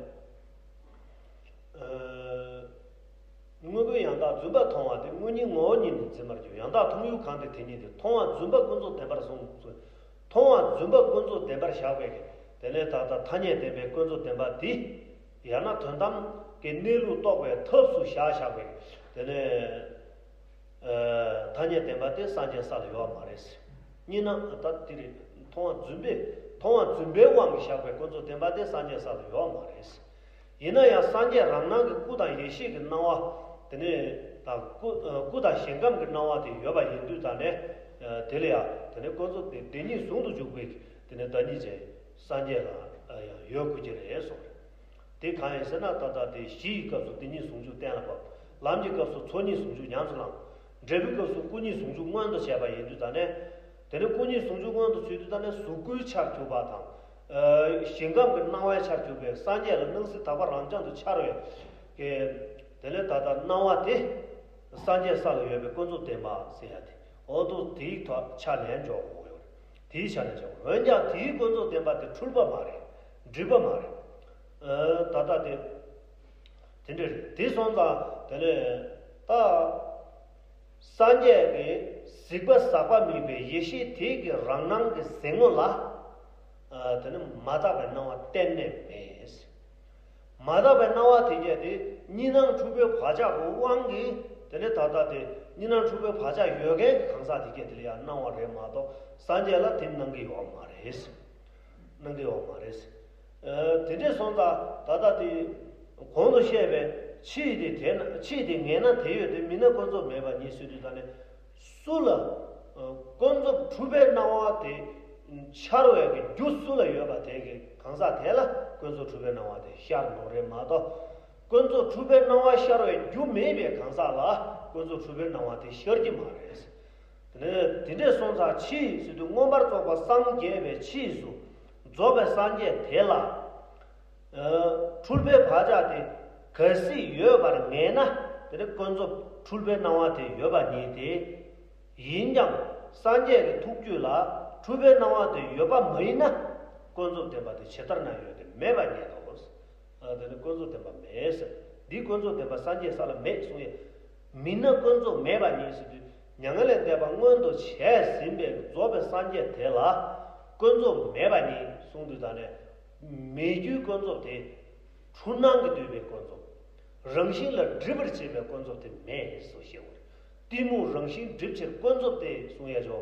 དངོས་ཀུན་ཡང་དག་བརྫུན་པ་མཐོང་བ་དེ། དངོས་ཉིད་ངོ་བོ་ཉིད་ནི་འཛིན་པར་འགྱུར། ཡང་དག་མཐོང་ཡུལ་གང་དེ་དེ་ཉིད་དེ། མཐོང་བ་བརྫུན་པ་ཀུན་རྫོབ་བདེན་པར་གསུངས། མཐོང་བ་རྫུན་པ་ཀུན་རྫོབ་བདེན་པར་བཞག་པའི། དེ་ནས་ད་ལྟ་ཐ་སྙད་བདེན་པའི་ཀུན་རྫོབ་བདེན་པ་དེ། ཡང་ན་དོན་དམ་གྱི་གནས་ལུགས་རྟོགས་པའི་ཐབས་སུ་བཞག་བཞག་པའི། དེ་ནས། ཐ་སྙད་བདེན་པ་དེ་སངས་རྒྱས་ས་ལ་ཡོད་མ་རེད། གཉིས་སྣང་ད་དེ་རེད། མཐོང་བ་རྫུན་པས། མཐོང་བ་རྫུན་པའི་དབང་གིས་བཞག་པའི་ཀུན་རྫོབ་བདེན་པ་དེ་སངས་རྒྱས་ས་ལ་ཡོད་མ་རེད། ཡིན་ན་ཡང་སངས་རྒྱས་རང་སྣང་གི་སྐུ་དང་ཡེ་ཤེས་ཀྱི་སྣང་བ། དེ་ནས་ད་སྐུ། སྐུ་དང་ཞིང་ཁམས་ཀྱི་སྣང་བ་དེ་ཡོད་པ་ཡིན་དུས་ཙང་ནས། དེ་ལ་ཡང་དེ་ནས་ཀུན་རྫོབ་དེ་བདེན་གཉིས་ཟུང་དུ་འཇུག་པའི། དེ་ནས་བདག་ཉིད་ཅན་སངས་རྒྱས་ལ་ཡང་ཡོད་དགོས་ཀྱི་རེད་གསུངས། དེ་གང་ཡིན་ཟེར་ན། ད་ལྟ་དེ་གཞི་ཡི་སྐབས་སུ་བདེན་གཉིས་ཟུང་འཇུག་གཏན་ལ་ཕབ། ལམ་གྱི་སྐབས་སུ་ཚོགས་གཉིས་ཟུང་འཇུག་ཉམས་སུ་བླངས། འབྲས་བུའི་སྐབས་སུ་སྐུ་གཉིས་ཟུང་འཇུག་མངོན་དུ་བྱས་པ་ཡིན་དུས་ཙང་ནས། དེ་ནི་སྐུ་གཉིས་ཟུང་འཇུག་མངོན་དུ་བྱེད་དུས་ཙང་ནས་གཟུགས་སྐུའི་ཆར་གྱུར་པ་དང་། ཞིང་ཁམས་ཀྱི་སྣང་བའི་ཆར་གྱུར་པའི་སངས་རྒྱས་ལ་སྣང་སྲིད་དག་པ་རང་རྐྱང་དུ་འཆར་བའི། དེ་ལས་ད་ལྟ་སྣང་བ་དེ། སངས་རྒྱས་ས་ལ་ཡོད་པའི་ཀུན་རྫོབ་བདེན་པ་ཟེར་ཡ་དེ། འོ་འདུག་དེའི་ཐོག་ཆ་ལེན་འཇོག་དགོས་ཡོད་རེད། དེའི་ཆ་ལེན་འཇོག་འོན་ཀྱང་དེའི་ཀུན་རྫོབ་བདེན་པ་དེ་འཁྲུལ་པ་མ་རེད། སྒྲིབ་པ་མ་རེད། ད་ལྟ་དེ་དེ་འདྲ་རེད། དེ་སོང་ཙང་དེ་ནས་ད་སངས་རྒྱས་ཀྱི་གཟིགས་པ་ཟག་པ་མེད་པའི་ཡེ་ཤེས་དེ་གི་རང་སྣང་གི་གཟིགས་ངོ་ལ་དེ་ནི་མ་དག་པའི་སྣང་བ་གཏན་ནས་མེད། མ་དག་པའི་སྣང་བ་དེ་གས་དེ་གཉིས་སྣང་འཁྲུལ་པའི་བག་ཆགས་ཀྱི་དབང་གིས་དེ་ནས་ད་ལྟ་དེ་གཉིས་སྣང་འཁྲུལ་པའི་བག་ཆགས་ཡོད་མཁན་གྱི་གང་ཟག་དེ་གས་དེ་ལ་ཡང་སྣང་བ་རེད་མ་གཏོགས་སངས་རྒྱས་ལ་དེ་སྣང་གི་ཡོད་མ་རེད། གནང་གི་ཡོད་མ་རེད། དེ་འདྲས་སོང་ཙང་ད་ལྟ་དེ་གོང་དུ་བཤད་པའི་ཕྱིས་དེ་དེ་ན་ཕྱིས་དེ་ངེས་ན་དེ་ཡོད་དེ་མིན་ན་ཀུན་རྫོབ་མེད་པ་ཉིད་ཟེར་དུས་ད་ནི་སུ་ལ་ཀུན་རྫོབ་འཁྲུལ་པའི་སྣང་བ་དེ་ཤར་བའི་གི་རྒྱུ་སུ་ལ་ཡོད་པ་དེ་གི་གང་ཟག་དེ་ལ་ཀུན་རྫོབ་འཁྲུལ་པའི་སྣང་བ་དེ་ཤར་འགྲོ་རེད་མ་གཏོགས་ཀུན་རྫོབ་འཁྲུལ་པའི་སྣང་བ་ཤར་བའི་རྒྱུ་མེད་པའི་གང་ཟག་ལ་ཀུན་རྫོབ་འཁྲུལ་པའི་སྣང་བ་དེ་ཤར་གྱི་མ་རེད། དེ་ནས་དེ་འདྲས་སོང་ཙང་ཕྱིས་ཟེར་དུས་མངོན་པར་རྫོགས་པ་སངས་རྒྱས་པའི་ཕྱིས་སུ་རྫོགས་པའི་སངས་རྒྱས་དེ་ལ་འཁྲུལ་པའི་བག་ཆགས་དེ་གལ་སྲིད་ཡོད་པར་ངེས་ན་དེ་ནི་ཀུན་རྫོབ་འཁྲུལ་པའི་སྣང་བ་དེ་ཡོད་པ་ཉིད་དེ། ཡིན་ཀྱང་སངས་རྒྱས་ཀྱི་ཐུགས་རྒྱུད་ལ་འཁྲུལ་པའི་སྣང་བ་དེ་ཡོད་པ་མ་ཡིན་ན་ཀུན་རྫོབ་བདེན་པ་དེ་ཇི་ལྟར་ན་ཡོད་དེ་མེད་པ་ཉིད་དོ། དེ་ནི་ཀུན་རྫོབ་བདེན་པ་མེད་ཟེར། འདི་ཀུན་རྫོབ་བདེན་པ་སངས་རྒྱས་ས་ལ་མེད་གསུང་ཡས། མིན་ན་ཀུན་རྫོབ་མེད་པ་ཉིད་ཟེར་དུས་མྱ་ངན་ལས་འདས་པ་མངོན་དུ་བྱས་ཟིན་པའི་རྫོགས་པའི་སངས་རྒྱས་དེ་ལ་ཀུན་རྫོབ་མེད་པ་ཉིད་གསུང་དུས་ད་ནས་མེད་རྒྱུའི་ཀུན་རྫོབ་དེ་འཁྲུལ་སྣང་གིས་བསྡུས་པའི་ཀུན་རྫོབ། རང་བཞིན་ལ་སྒྲིབ་པར་བྱེད་པའི་ཀུན་རྫོབ་དེ་མེད་ཟེར་བཤད་པ་རེད། གཏི་མུག་རང་བཞིན་སྒྲིབ་ཕྱིར་ཀུན་རྫོབ་སྟེ་གསུང་ཡ་ཇོ།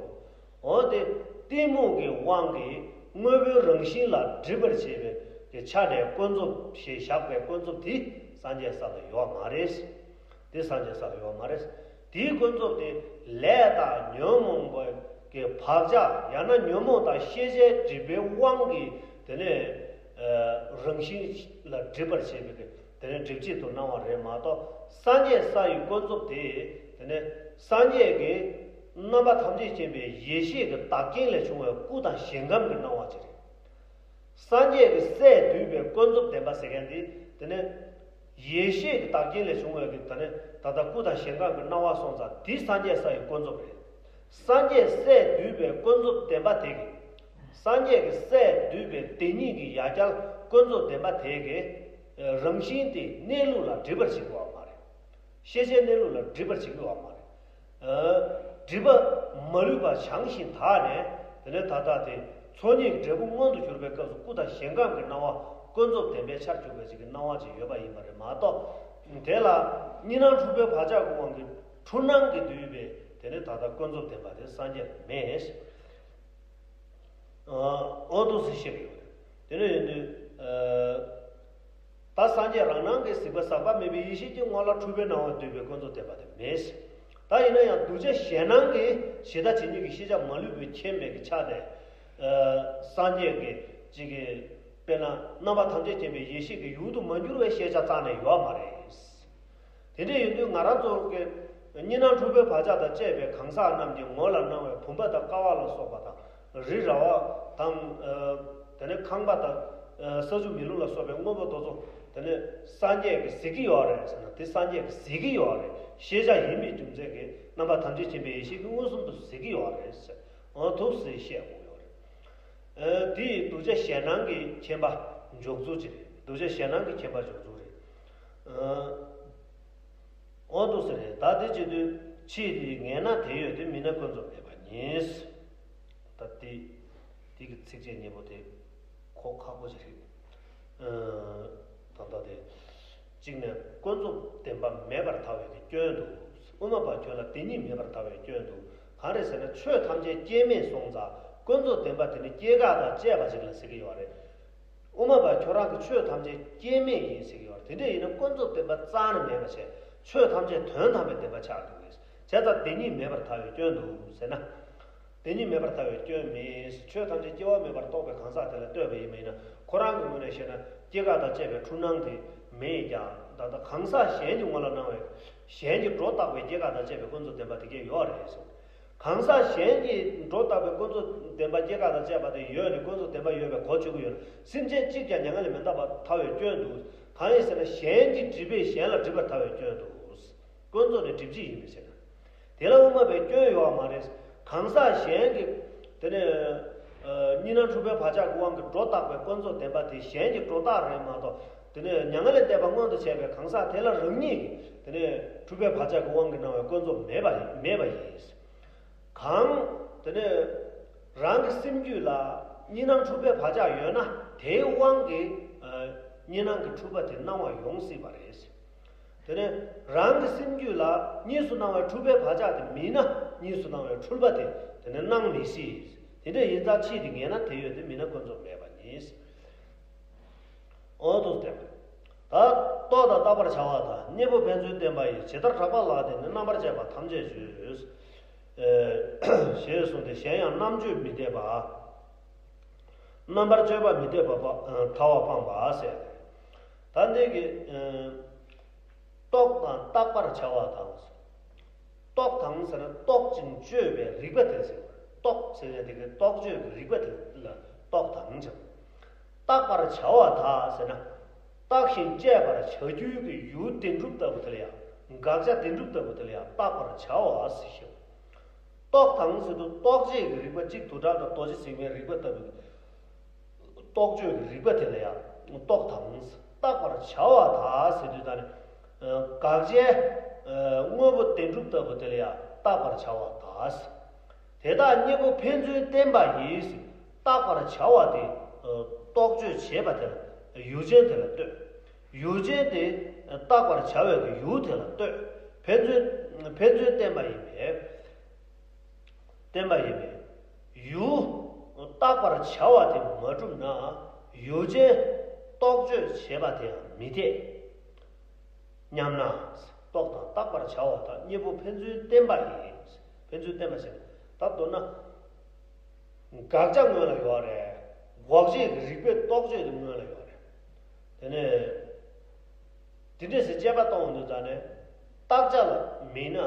འོ་དེ་གཏི་མུག་གི་དབང་གིས་དངོས་པོའི་རང་བཞིན་ལ་སྒྲིབ་པར་བྱེད་པའི་གི་ཆ་ནས་ཀུན་རྫོབ་ཞེས་བཞག་པའི་ཀུན་རྫོབ་དེ་སངས་རྒྱས་ས་ལ་ཡོད་མ་རེད། དེ་སངས་རྒྱས་ས་ལ་ཡོད་མ་རེད། དེའི་ཀུན་རྫོབ་དེ་ལས་དང་ཉོན་མོངས་པའི་གི་བག་ཆགས་ཡང་ན་ཉོན་མོངས་དང་ཤེས་བྱའི་སྒྲིབ་པའི་དབང་གིས་དེ་ནས་རང་བཞིན་ལ་སྒྲིབ་པར་བྱེད་པའི་གི་དེ་ནས་སྒྲིབ་བྱེད་དུ་སྣང་བ་རེད་མ་གཏོགས་སངས་རྒྱས་ས་ཡི་ཀུན་རྫོབ་དེ་དེ་ནས་སངས་རྒྱས་ཀྱི་རྣམ་པ་ཐམས་ཅད་མཁྱེན་པའི་ཡེ་ཤེས་ཀྱི་བདག་རྐྱེན་ལས་བྱུང་བའི་སྐུ་དང་ཞིང་ཁམས་ཀྱི་སྣང་བ་ཅིག་རེད། སངས་རྒྱས་ཀྱི་སས་བསྡུས་པའི་ཀུན་རྫོབ་བདེན་པ་ཟེར་མཁན་དེ་དེ་ནས་ཡེ་ཤེས་ཀྱི་བདག་རྐྱེན་ལས་བྱུང་བའི་གི་དེ་ནས་ད་ལྟ་སྐུ་དང་ཞིང་ཁམས་ཀྱི་སྣང་བ་སོང་ཙང་དེ་སངས་རྒྱས་ས་ཡི་ཀུན་རྫོབ་རེད། སངས་རྒྱས་སས་བསྡུས་པའི་ཀུན་རྫོབ་བདེན་པ་དེ་གི་སངས་རྒྱས་ཀྱི་སས་བསྡུས་པའི་དེ་ཉིད་ཀྱི་ཡ་གྱལ་ཀུན་རྫོབ་བདེན་པ་དེ་གི་རང་བཞིན་དེ་གནས་ལུགས་ལ་སྒྲིབ་པར་བྱེད་དགོས་པ་མ་རེད། ཤེས་བྱའི་གནས་ལུགས་ལ་སྒྲིབ་པར་བྱེད་དགོས་པ་མ་རེད། སྒྲིབ་པ་མ་ལུས་པ་བྱང་ཞིང་དག་ནས་དེ་ནས་ད་ལྟ་དེ་ཚོགས་གཉིས་ཀྱི་འབྲས་བུ་མངོན་དུ་གྱུར་པའི་སྐབས་སུ་སྐུ་དང་ཞིང་ཁམས་ཀྱི་སྣང་བ་ཀུན་རྫོབ་བདེན་པའི་ཆར་གྱུར་པའི་ཅིག་གི་སྣང་བ་ཅིག་ཡོད་པ་ཡིན་པ་རེད་མ་གཏོགས། དེ་ལ་གཉིས་སྣང་འཁྲུལ་པའི་བག་ཆགས་ཀྱི་དབང་གིས་འཁྲུལ་སྣང་གིས་བསྡུས་པའི་དེ་ནས་ད་ལྟ་ཀུན་རྫོབ་བདེན་པ་དེ་སངས་རྒྱས་ལ་མེད། འོ་འདུག་སེ་བཤད་ཀྱི་ཡོད་རེད། དེ་འདྲ་ཡིན་དུས། ད་སངས་རྒྱས་རང་སྣང་གི་གཟིགས་པ་ཟག་པ་མེད་པའི་ཡེ་ཤེས་ཀྱི་ངོ་ལ་འཁྲུལ་པའི་སྣང་བ་འདུས་པའི་ཀུན་རྫོབ་བདེན་པ་དེ་མེད། ད་ཡིན་ན་ཡང་གདུལ་བྱ་གཞན་སྣང་གི་ཇི་ལྟ་ཇི་སྙེད་ཀྱི་ཤེས་བྱ་མ་ལུས་པའི་མཁྱེན་པའི་གི་ཆ་དེ། སངས་རྒྱས་ཀྱི་ཅིག་གི་དཔེར་ན་རྣམ་པ་ཐམས་ཅད་མཁྱེན་པའི་ཡེ་ཤེས་ཀྱི་ཡུལ་དུ་མ་གྱུར་བའི་ཤེས་བྱ་རྩ་ནས་ཡོད་མ་རེད། དེ་འདྲ་ཡིན་དུས་ང་རང་ཚོ་གི་གཉིས་སྣང་འཁྲུལ་པའི་བག་ཆགས་དང་བཅས་པའི་གང་ཟག་རྣམས་ཀྱི་ངོ་ལ་སྣང་བའི་བུམ་པ་དང་ཀ་བ་ལ་སོགས་པ་དང་རི་ར་བ་དང་། དེ་ནས་ཁང་པ་དང་། ས་ཆུ་མེ་རླུང་ལ་སོགས་པའི་དངོས་པོ་དེ་ཚོ་དེ་ནས་སངས་རྒྱས་ཀྱིས་གཟིགས་ཀྱི་ཡོད་རེད་ཟེར་ན་དེ་སངས་རྒྱས་ཀྱིས་གཟིགས་ཀྱི་ཡོད་རེད། ཤེས་བྱ་ཡིན་པའི་རྒྱུ་མཚན་གྱིས་རྣམ་པ་ཐམས་ཅད་མཁྱེན་པའི་ཡེ་ཤེས་ཀྱིས་མངོན་སུམ་དུ་གཟིགས་ཀྱི་ཡོད་རེད་ཟེར། འོ་འདུག་སེ་བཤད་དགོས་ཡོད་རེད། དེ་ཡི་གདུལ་བྱ་གཞན་སྣང་གི་མཁྱེན་པ་འཇོག་ཚུལ་ཅིག་རེད། གདུལ་བྱ་གཞན་སྣང་གི་མཁྱེན་པ་འཇོག་ཚུལ་རེད། འོ་འདུག་སེ་རེད། ད་དེ་བྱེད་དུས་ཕྱིས་དེ་ངེས་ན་དེ་ཡོད་དེ་མིན་ན་ཀུན་རྫོབ་མེད་པ་ཉིད། ད་དེ་དེ་གི་ཚིགས་བཅད་གཉིས་པོ་དེ་གོ་ཁག་པོ་ཅིག་རེད། ད་ལྟ་དེ། གཅིག་ནས་ཀུན་རྫོབ་བདེན་པ་མེད་པར་ཐལ་བའི་གི་སྐྱོན་འདུག་དབུ་མ་པ་ཁྱོད་ལ་དེ་གཉིས་མེད་པར་ཐལ་བའི་སྐྱོན་འདུག་གང་རེད་ཟེར་ན་ཆོས་ཐམས་ཅད་སྐྱེ་མེད་སོང་ཙང་ཀུན་རྫོབ་བདེན་པ་དེ་ནི་སྐྱེ་འགག་དང་བཅས་པ་ཞིག་ལ་ཟེར་གྱི་ཡོད་རེད། དབུ་མ་པ་ཁྱོད་རང་གི་ཆོས་ཐམས་ཅད་སྐྱེ་མེད་ཡིན་ཟེར་གྱི་ཡོད་རེད། དེ་འདྲ་ཡིན་ན་ཀུན་རྫོབ་བདེན་པ་རྩ་ནས་མེད་པ་བྱས་ཆོས་ཐམས་ཅད་དོན་དམ་པའི་བདེན་པ་ཆགས་འདུག་གས། བྱས་ཙང་དེ་གཉིས་མེད་པར་ཐལ་བའི་སྐྱོན་འདུག་ཟེར་ན། དེ་གཉིས་མེད་པར་ཐལ་བའི་སྐྱོན་མེད། ཆོས་ཐམས་ཅད་སྐྱེ་བ་མེད་པར་རྟོགས་པའི་གང་ཟག་དེ་ལ་ལྟོས་པ་ཡིན་པ་ཡིན་ན་ཁོ་རང་གི་ངོས་ནས་བཤད་ན་སྐྱེ་འགག་དང་བཅས་པའི་འཁྲུལ་སྣང་དེ་མེད་ཀྱང་ད་ལྟ་གང་ཟག་གཞན་གྱི་ངོ་ལ་སྣང་བའི་གཞན་གྱིས་སྒྲོ་བཏགས་པའི་སྐྱེ་འགག་དང་བཅས་པའི་ཀུན་རྫོབ་བདེན་པ་དེ་གས་ཡོད་རེད་གསུངས། གང་ཟག་གཞན་གྱིས་སྒྲོ་བཏགས་པའི་ཀུན་རྫོབ་བདེན་པ་སྐྱེ་འགག་དང་བཅས་པ་དེ་ཡོད་ནས་ཀུན་རྫོབ་བདེན་པ་ཡོད་པའི་གོ་ཆོད་ཀྱི་ཡོད་ན་སེམས་ཅན་གཅིག་ཀྱང་མྱ་ངན་ལས་མི་འདའ་བར་ཐལ་བའི་སྐྱོན་འདུག་གང་ཡིན་ཟེར་ན་གཞན་གྱིས་སྒྲིབ་པས་གཞན་ལ་སྒྲིབ་པར་ཐལ་བའི་སྐྱོན་འདུག་ཀུན་རྫོབ་ནི་སྒྲིབ་བྱེད་ཡིན་པའི་ཕྱིར། དེ་ལ་དབུ་མ་པའི་སྐྱོན་ཡོད་མ་རེད། གང་ཟག་གཞན་གྱི་དེ་ནས་ གཉིས་སྣང་འཁྲུལ་པའི་བག་ཆགས་ཀྱི་དབང་གིས་སྒྲོ་བཏགས་པའི་ཀུན་རྫོབ་བདེན་པ་དེ་གཞན་གྱི་སྒྲོ་བཏགས་རེད་མ་གཏོགས། དེ་ནས་མྱ་ངན་ལས་འདས་པ་མངོན་དུ་བྱས་པའི་གང་ཟག་དེ་ལ་རང་ཉིད་ཀྱིས་དེ་ནས་འཁྲུལ་པའི་བག་ཆགས་ཀྱི་དབང་གིས་སྣང་བའི་ཀུན་རྫོབ་མེད་པ་མེད་པ་ཡིན། གང་། དེ་ནས་རང་གི་སེམས་རྒྱུད་ལ་གཉིས་སྣང་འཁྲུལ་པའི་བག་ཆགས་ཡོད་ན། དེའི་དབང་གིས་ཨ་གཉིས་སྣང་གི་འཁྲུལ་པ་དེ་སྣང་བ་ཡོང་སྲིད་པ་རེད། དེ་ནས་རང་གི་སེམས་རྒྱུད་ལ་གཉིས་སུ་སྣང་བའི་འཁྲུལ་པའི་བག་ཆགས་དེ་མེད་ན། གཉིས་སུ་སྣང་བའི་འཁྲུལ་པ་དེ་དེ་ནས་སྣང་མི་སྲིད། དེ་འདྲ་ཡིན་ཙང་ཕྱིས་དེ་ངེས་ན་དེ་ཡོད་དེ། མེད་ན་ཀུན་རྫོབ་མེད་པ་ཉིད། འོ་དུ་བསྟན་པ། ད་རྟོག་དང་བརྟག་པར་བྱ་བ་དང་། གཉིས་པོ་ཕན་ཚུན་བསྟན་པ་ཡིས། ཇི་ལྟར་གྲགས་པ་ལ་བརྟེན་ནས། རྣམ་པར་དཔྱད་པ་ཐམས་ཅད་བརྗོད། ཞེས་གསུངས་ཏེ། གཞན་ཡང་རྣམ་དཔྱོད་མི་འཐད་པ། རྣམ་པར་དཔྱོད་པ་མི་འཐད་པ་ཐལ་བ་སྤངས་པ་ཟེར། ད་འདི་གི་རྟོག་དང་བརྟག་པར་བྱ་བ་དང་། རྟོག་དང་ཟེར་ན་རྟོག་ཅིང་དཔྱོད་པའི་རིག་པ་དེ་ཟེར། རྟོག་ཟེར་ན་དེ་གི་རྟོག་དཔྱོད་ཀྱི་རིག་པ་དེ་ལ་རྟོག་དང་བྱ། བརྟག་པར་བྱ་བ་དག་ཟེར་ན། བརྟགས་ཤིང་དཔྱད་པར་བྱ་རྒྱུའི་གི་ཡུལ་བདེན་གྲུབ་ལྟ་བུ་དེ་ལ་ཡང་། དགག་བྱ་བདེན་གྲུབ་ལྟ་བུ་དེ་ལ་ཡང་བརྟག་པར་བྱ་བ་ཟེར་ཞེས། རྟོག་དང་ཟེར་དུས་རྟོག་བྱེད་ཀྱི་རིག་པ་གཅིག་དུ་བྲལ་དང་རྡོ་རྗེ་ཟེགས་མའི་རིག་པ་ལྟ་བུ། རྟོག་དཔྱོད་ཀྱི་རིག་པ་དེ་ལ་ཡང་རྟོག་དང་། བརྟག་པར་བྱ་བ་དག་ཟེར་དུས་ད་ནི། དགག་བྱའི་དངོས་པོ་བདེན་གྲུབ་ལྟ་བུ་དེ་ལ་ཡང་བརྟག་པར་བྱ་བ་དག། དེ་དག་གཉིས་པོ་ཕན་ཚུན་བསྟན་པ་ཡིས། བརྟག་པར་བྱ་བ་དེ་རྟོག་དཔྱོད་བྱེད་པ་དེ་ལ་ཡུལ་ཅན་དེ་ལ་ལྟོས། ཡུལ་ཅན་དེ་བརྟག་པར་བྱ་བའི་ཡུལ་དེ་ལ་ལྟོས། ཕན་ཚུན་ཕན་ཚུན་བསྟན་པ་ཡིན་པས། བསྟན་པ་ཡིན་པས། ཡུལ་བརྟག་པར་བྱ་བ་དེ་མ་གྲུབ་ན། ཡུལ་ཅན་རྟོག་དཔྱོད་བྱེད་པ་དེ་ཡང་མི་འཐད་སྙམ་ན། རྟོག་དང་བརྟག་པར་བྱ་བ་དག་གཉིས་པོ་ཕན་ཚུན་བསྟན་པ་ཡིན། ཕན་ཚུན་བསྟན་པ་ཞེས་ད་མདོར་ན། དགག་བྱ་སྔོན་ལ་ཡོད་རེད། འགོག་བྱེད་ཀྱི་རིགས་པས་རྟོག་དཔྱོད་དེ་སྔོན་ལ་ཡོད་རེད། དེ་ནས། དེ་འདྲས་སེ་དཔྱད་པ་གཏོང་དུས་ཙ་ནས། བརྟག་བྱ་ལ་མིན་ན།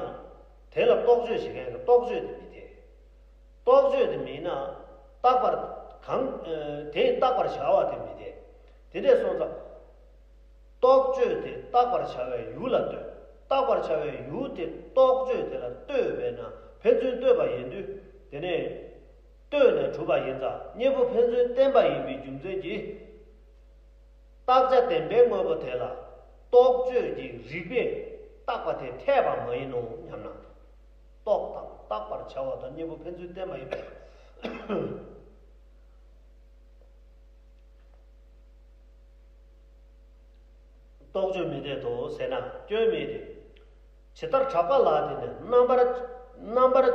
དེ་ལ་རྟོག་དཔྱོད་བྱེད་མཁན་གྱི་རྟོག་དཔྱོད་དེ་མི་འཐད། རྟོག་དཔྱོད་དེ་མིན་ན། བརྟག་པར་གང་། དེས་བརྟག་པར་བྱ་བ་དེ་མི་འཐད། དེ་འདྲས་སོང་ཙང་། རྟོག་དཔྱོད་དེ་བརྟག་པར་བྱ་བའི་ཡུལ་ལ་ལྟོས། བརྟག་པར་བྱ་བའི་ཡུལ་དེ་རྟོག་དཔྱོད་དེ་ལ་ལྟོས་པས་ན་ཕན་ཚུན་ལྟོས་པ་ཡིན་དུས། དེ་ནས་ལྟོས་ནས་གྲུབ་པ་ཡིན་ཙང་གཉིས་པོ་ཕན་ཚུན་བསྟན་པ་ཡིན་པའི་རྒྱུ་མཚན་གྱིས། བརྟག་བྱ་བདེན་པའི་དངོས་པོ་དེ་ལ་རྟོག་དཔྱོད་ཀྱི་རིགས་པས་བརྟག་པ་དེ་འཐད་པ་མ་ཡིན་ནོ་སྙམ་ན། རྟོག་དང་བརྟག་པར་བྱ་བ་དང་གཉིས་པོ་ཕན་ཚུན་བསྟན་པ་ཡིན་པས། རྟོག་དཔྱོད་མི་འཐད་དོ་ཟེར་ན་སྐྱོན་མེད་དེ། ཇི་ལྟར་གྲགས་པ་ལ་བརྟེན་ནས། རྣམ་པར་རྣམ་པར་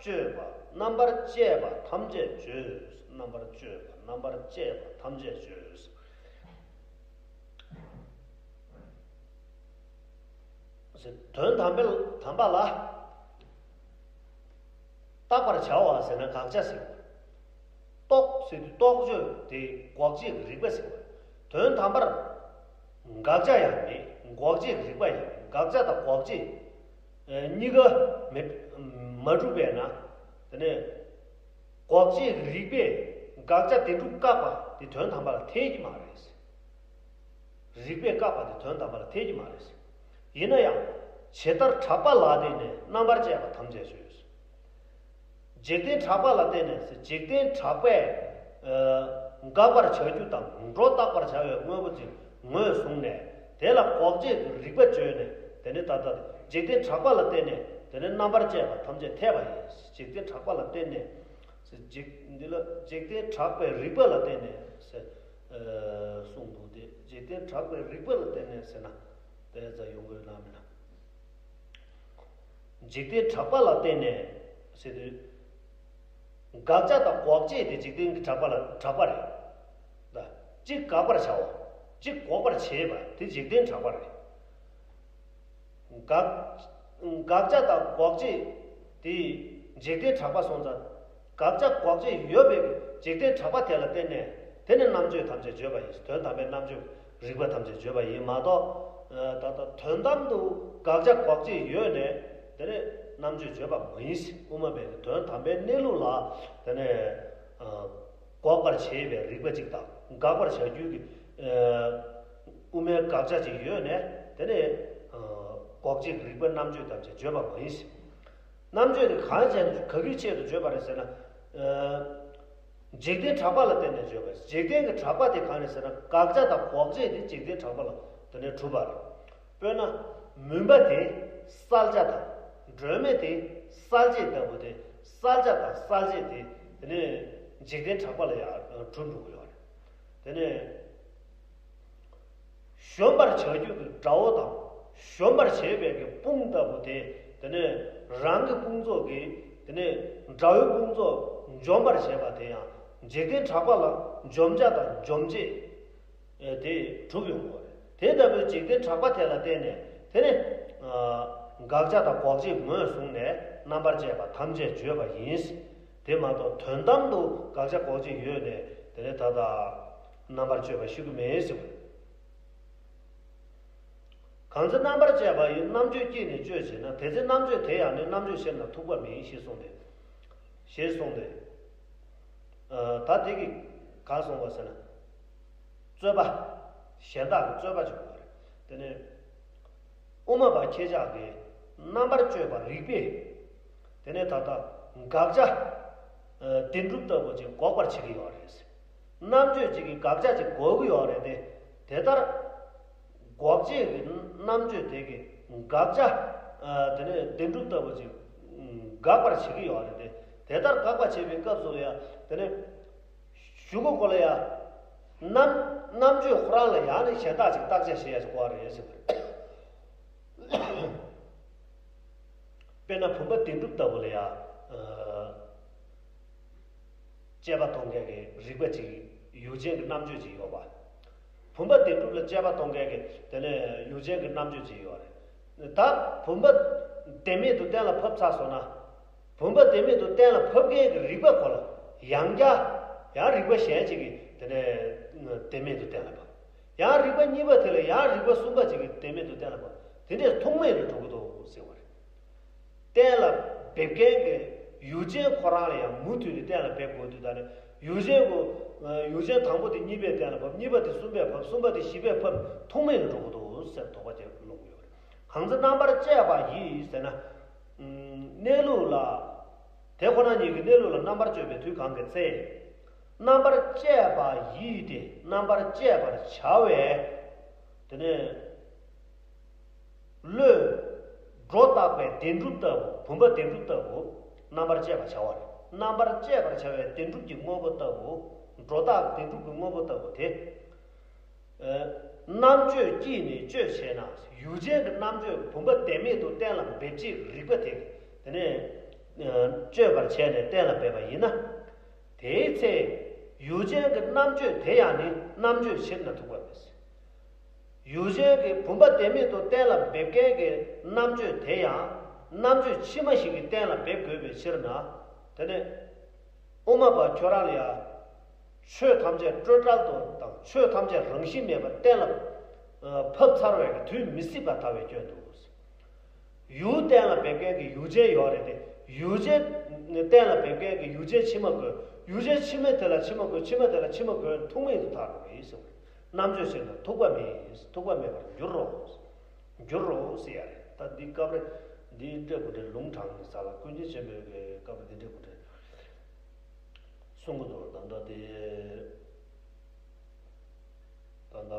དཔྱོད་པ། རྣམ་པར་དཔྱད་པ་ཐམས་ཅད་བརྗོད། རྣམ་པར་དཔྱོད་པ། རྣམ་པར་དཔྱད་པ་ཐམས་ཅད་བརྗོད། དོན་དམ་པའི་དམ་པ་ལ། བརྟག་པར་བྱ་བ་ཟེར་ན་དགག་བྱ་ཟེར་བ། རྟོག་ཟེར་དུས་རྟོག་དཔྱོད་དེ་འགོག་བྱེད་ཀྱི་རིགས་པ་ཟེར་བ། དོན་དམ་པར་དགག་བྱ་ཡང་མེད། འགོག་བྱེད་ཀྱི་རིགས་པ་ཡང་མེད། དགག་བྱ་དང་འགོག་བྱེད་གཉིས་ཀ་མེད། མ་གྲུབ་པས་ན། དེ་ནས་འགོག་བྱེད་ཀྱི་རིགས་པས་དགག་བྱ་བདེན་གྲུབ་བཀག་པ་དེ་དོན་དམ་པ་ལ་འཐད་ཀྱི་མ་རེད། རིགས་པས་བཀག་པ་དེ་དོན་དམ་པ་ལ་འཐད་ཀྱི་མ་རེད། ཡིན་ན་ཡང་། ཇི་ལྟར་གྲགས་པ་ལ་བརྟེན་ནས་རྣམ་པར་དཔྱད་པ་ཐམས་ཅད་བརྗོད། འཇིག་རྟེན་གྲགས་པ་ལ་བརྟེན་ནས་ཟེར། འཇིག་རྟེན་གྲགས་པས་ཨ་དགག་པར་བྱ་རྒྱུ་དང་སྒྲོ་བཏགས་པར་བྱ་བའི་དངོས་པོ་ཅིག་ངོས་བཟུང་ནས། དེ་ལ་འགོག་བྱེད་ཀྱི་རིགས་པ་བརྗོད་ནས། དེ་ནི་ད་ལྟ་འཇིག་རྟེན་གྲགས་པ་ལ་བརྟེན་ནས་དེ་ནི་རྣམ་པར་དཔྱད་པ་ཐམས་ཅད་འཐད་པ་ཡིན། འཇིག་རྟེན་གྲགས་པ་ལ་བརྟེན་ནས་ཟེར། འཇིག་འདི་ལ་འཇིག་རྟེན་གྲགས་པའི་རིགས་པ་ལ་བརྟེན་ནས་ཟེར། ཨ་གསུངས་འདུག་སྟེ། འཇིག་རྟེན་གྲགས་པའི་རིགས་པ་ལ་བརྟེན་ནས་ཟེར་ན། དེ་ཙམ་ཡོང་གི་རེད་ལ་མིན་ན། འཇིག་རྟེན་གྲགས་པ་ལ་བརྟེན་ནས་ཟེར་དུས། དགག་བྱ་དང་འགོག་བྱེད་དེ་འཇིག་རྟེན་གྱི་གྲགས་པ་ལ་གྲགས་པ་རེད། ད་གཅིག་དགག་པར་བྱའོ། གཅིག་འགོག་པར་བྱེད་པ་དེ་འཇིག་རྟེན་གྲགས་པ་རེད། དགག་དགག་བྱ་དང་འགོག་བྱེད་དེ་འཇིག་རྟེན་གྲགས་པ་སོང་ཙང་། དགག་བྱ་འགོག་བྱེད་ཡོད་པའི་འཇིག་རྟེན་གྲགས་པ་དེ་ལ་བརྟེན་ནས་དེ་ནི་རྣམ་དཔྱོད་ཐམས་ཅད་བརྗོད་པ་ཡིན། དོན་དམ་པའི་རྣམ་དཔྱོད་རིགས་པ་ཐམས་ཅད་བརྗོད་པ་ཡིན་མ་གཏོགས། ད་ལྟ་དོན་དམ་དུ་དགག་བྱ་འགོག་བྱེད་ཡོད་ནས་དེ་ནི་རྣམ་དཔྱོད་བརྗོད་པ་མ་ཡིན། དབུ་མ་པའི་དོན་དམ་པའི་གནས་ལུགས་ལ་དེ་ནི་འགོག་པར་བྱེད་པའི་རིགས་པ་གཅིག་དང་། དགག་པར་བྱ་རྒྱུ་གི་དབུ་མའི་དགག་བྱ་ཅིག་ཡོད་ནས་དེ་ནི་འགོག་བྱེད་ཀྱི་རིགས་པ་རྣམ་དཔྱོད་ཐམས་ཅད་བརྗོད་པ་མ་ཡིན། རྣམ་དཔྱོད་དེ་གང་བྱས་ག་གི་ཆེད་དུ་བརྗོད་པ་རེད་ཟེར་ན། འཇིག་རྟེན་གྲགས་པ་ལ་བརྟེན་ནས་བརྗོད་པ། འཇིག་རྟེན་གྱི་གྲགས་པ་དེ་གང་རེད་ཟེར་ན། དགག་བྱ་དང་འགོག་བྱེད་དེ་འཇིག་རྟེན་གྲགས་པ་ལ་དེ་ནས་གྲུབ་པ་རེད། དཔེར་ན། མུན་པ་དེ་བསལ་བྱ་དང་། སྒྲོན་མེ་དེ་བསལ་བྱེད་ལྟ་བུ་དེ། བསལ་བྱ་དང་བསལ་བྱེད་དེ་དེ་ནས་འཇིག་རྟེན་གྲགས་པ་ལ་ཡང་གྲུབ་འགྲོ་གི་ཡོད་རེད། དེ་ནས། གཞོམ་པར་བྱ་རྒྱུ་གི་དགྲ་བོ་དང་། གཞོམ་པར་བྱེད་པའི་གི་དཔུང་ལྟ་བུ་དེ། དེ་ནས་རང་གི་དཔུང་ཚོགས་ཀྱིས་དེ་ནས་དགྲ་བོའི་དཔུང་ཚོགས་འཇོམས་པར་བྱེད་པ་དེ་ཡང་འཇིག་རྟེན་གྲགས་པ་ལ་འཇོམས་བྱ་དང་འཇོམས་བྱེད་དེ་གྲུབ་ཡོང་གི་རེད། དེ་ལྟ་བུའི་འཇིག་རྟེན་གྲགས་པ་དེ་ལ་བརྟེན་ནས་དེ་ནས་དགག་བྱ་དང་འགོག་བྱེད་ངོས་བཟུང་ནས་རྣམ་པར་དཔྱད་པ་ཐམས་ཅད་བརྗོད་པ་ཡིན། དེ་མ་གཏོགས་དོན་དམ་དུ་དགག་བྱ་འགོག་བྱེད་ཡོད་ནས་དེ་ནས་ད་ལྟ་རྣམ་པར་དཔྱོད་པ་ཤེས་ཀྱི་མེད་ཟེར་བ་རེད། གང་ཚེ་རྣམ་པར་དཔྱད་པ་ཡི། རྣམ་དཔྱོད་ཀྱིས་ནི་དཔྱོད་བྱེད་ན། དེ་ཚེ་རྣམ་དཔྱོད་དེ་ཡང་ནི། རྣམ་དཔྱོད་ཤེས་ན་ཐུག་པ་མེད། ཞེས་གསུངས་ཏེ། ཞེས་གསུངས་ཏེ། ད་དེ་གི་ག་གསུངས་པ་ཟེར་ན། རྩོད་པ། གཞན་དག་གི་རྩོད་པ་བྱུང་བ་རེད། དེ་ནས། དབུ་མ་པ་ཁྱེད་ཅག་གིས་རྣམ་པར་དཔྱོད་པ་རིགས་པས། དེ་ནས་ད་ལྟ་དགག་བྱ། བདེན་གྲུབ་ལྟ་བུ་ཅིག་འགོག་པར་བྱེད་ཀྱི་ཡོད་རེད། རྣམ་དཔྱོད་ཅིག་གིས་དགག་བྱ་ཅིག་འགོག་གི་ཡོད་རེད་དེ། དེ་ལྟར་འགོག་བྱེད་ཀྱི་རྣམ་དཔྱོད་དེ་གིས་དགག་བྱ། དེ་ནས་བདེན་གྲུབ་ལྟ་བུ་ཅིག་འགག་པར་བྱེད་ཀྱི་ཡོད་རེད་དེ། དེ་ལྟར་དགག་པ་བྱེད་པའི་སྐབས་སུ་ཡང་དེ་ནས། གཞུག་གུ་གོ་ལ་ཡ། རྣམ་རྣམ་དཔྱོད་ཁོ་རང་ལ་ཡང་ནི་གཞན་དག་ཅིག་བརྟག་དཔྱད་བྱེད་ཡ་ཅིག་དགོས་རེད་ཟེར་བ་རེད། དཔེར་ན་བུམ་པ་བདེན་གྲུབ་ལྟ་བུ་ལ་ཡ། དཔྱད་པ་གཏོང་མཁན་གྱི་རིགས་པ་ཅིག་ཡུལ་ཅན་གྱི་རྣམ་དཔྱོད་ཅིག་ཡོད་པ། བུམ་པ་བདེན་གྲུབ་ལ་དཔྱད་པ་གཏོང་མཁན་གྱི་དེ་ནས་ཡུལ་ཅན་གྱི་རྣམ་དཔྱོད་ཅིག་ཡོད་རེད། ད་བུམ་པ་བདེན་མེད་དུ་གཏན་ལ་ཕབ་ཚར་སོང་ན། བུམ་པ་བདེན་མེད་དུ་གཏན་ལ་ཕབ་མཁན་གྱི་རིགས་པ་ཁོ་ལ་ཡང་བསྐྱར་ཡང་རིགས་པ་གཞན་ཅིག་གིས་དེ་ནས་བདེན་མེད་དུ་གཏན་ལ་ཕབ། ཡང་རིགས་པ་གཉིས་པ་དེ་ལ་ཡང་རིགས་པ་གསུམ་པ་ཅིག་གིས་བདེན་མེད་དུ་གཏན་ལ་ཕབ། དེ་འདྲས་ཐུག་མེད་དུ་འགྲོ་གི་འདུག་ཟེར་བ་རེད། གཏན་ལ་འབེབས་མཁན་གྱི་ཡུལ་ཅན་ཁོ་རང་ལ་ཡང་མུ་མཐུད་ནས་གཏན་ལ་འབེབས་དགོས་དུས། ད་ནི་ཡུལ་ཅན་གོ་ཡུལ་ཅན་དང་པོ་དེ་གཉིས་པས་གཏན་ལ་ཕབ། གཉིས་པ་དེ་གསུམ་པས་ཕབ། གསུམ་པ་དེ་བཞི་པས་ཕབ། ཐུག་མེད་དུ་འགྲོ་གི་འདུག་ཟེར་དོགས་པ་དེ་སློང་གི་ཡོད་རེད། གང་ཚེ་རྣམ་པར་དཔྱད་པ་ཡིས་ཟེར་ན། གནས་ལུགས་ལ། དེ་ཁོ་ན་ཉིད་ཀྱི་གནས་ལུགས་ལ་རྣམ་པར་དཔྱོད་པའི་དུས་གང་གི་ཚེ། རྣམ་པར་དཔྱད་པ་ཡིས་ཏེ། རྣམ་པར་དཔྱད་པར་བྱ་བའི། དེ་ནས། བློས། སྒྲོ་བཏགས་པའི་བདེན་གྲུབ་ལྟ་བུ། བུམ་པ་བདེན་གྲུབ་ལྟ་བུ། རྣམ་པར་དཔྱད་པར་བྱ་བ་རེད། རྣམ་པར་དཔྱད་པར་བྱ་བའི་བདེན་གྲུབ་ཀྱི་དངོས་པོ་ལྟ་བུ། སྒྲོ་བཏགས་བདེན་གྲུབ་ཀྱི་དངོས་པོ་ལྟ་བུ་དེ། རྣམ་དཔྱོད་ཀྱིས་ནི་དཔྱོད་བྱས་ན། ཡུལ་ཅན་གྱི་རྣམ་དཔྱོད་བུམ་པ་བདེན་མེད་དུ་གཏན་ལ་འབེབས་བྱེད་རིགས་པ་དེ། དེ་ནས་དཔྱོད་པར་བྱས་ནས་གཏན་ལ་འབེབས་པ་ཡིན་ན། དེའི་ཚེ། ཡུལ་ཅན་གྱི་རྣམ་དཔྱོད་དེ་ཡང་ནི་རྣམ་དཔྱོད་ཕྱིར་ན་ཐུག་པ་མེད། ཡུལ་ཅན་གྱི་བུམ་པ་བདེན་མེད་དུ་གཏན་ལ་འབེབས་མཁན་གྱི་རྣམ་དཔྱོད་དེ་ཡང་རྣམ་དཔྱོད་ཕྱི་མ་ཞིག་གིས་གཏན་ལ་འབེབས་དགོས་པའི་ཕྱིར་ན། དེ་ནས་དབུ་མ་པ་ཁྱོད་རང་ལ་ཡང་ཆོས་ཐམས་ཅད་སྤྲོས་བྲལ་དུ་དང་། ཆོས་ཐམས་ཅད་རང་བཞིན་མེད་པར་གཏན་ལ་ཕབ་ཚར་བའི་དུས་མི་སྲིད་པར་ཐལ་བའི་སྐྱོན་འདུག། ཡུལ་གཏན་ལ་འབེབས་མཁན་གྱི་ཡུལ་ཅན་ཡོད་རེད་དེ། ཡུལ་ཅན་གཏན་ལ་འབེབས་མཁན་གྱི་ཡུལ་ཅན་ཕྱི་མ་དགོས། ཡུལ་ཅན་ཕྱི་མ་དེ་ལ་ཕྱི་མ་དགོས། ཕྱི་མ་དེ་ལ་ཕྱི་མ་དགོས། ཐུག་མེད་དུ་ཐལ་འགྲོ་གི་ཡིན་ཟེར་བ་རེད། རྣམ་དཔྱོད་ཕྱིར་ན་ཐུག་པ་མེད། ཐུག་པ་མེད་པར་འགྱུར་རོ། འགྱུར་རོ་ཟེར་ཡ་རེད། ད་འདི་སྐབས་རེ་འདི་སྤྲེལ་སྐུ་བགྲེས་ལུང་དྲངས་ནས་ས་ལ་ཀུན་མཁྱེན་ཆེན་པོའི་སྐབས་རེ་འདི་འདྲའི་སྐུ་བགྲེས་གསུང་གི་འདུག། ད་ལྟ་དེ། ད་ལྟ་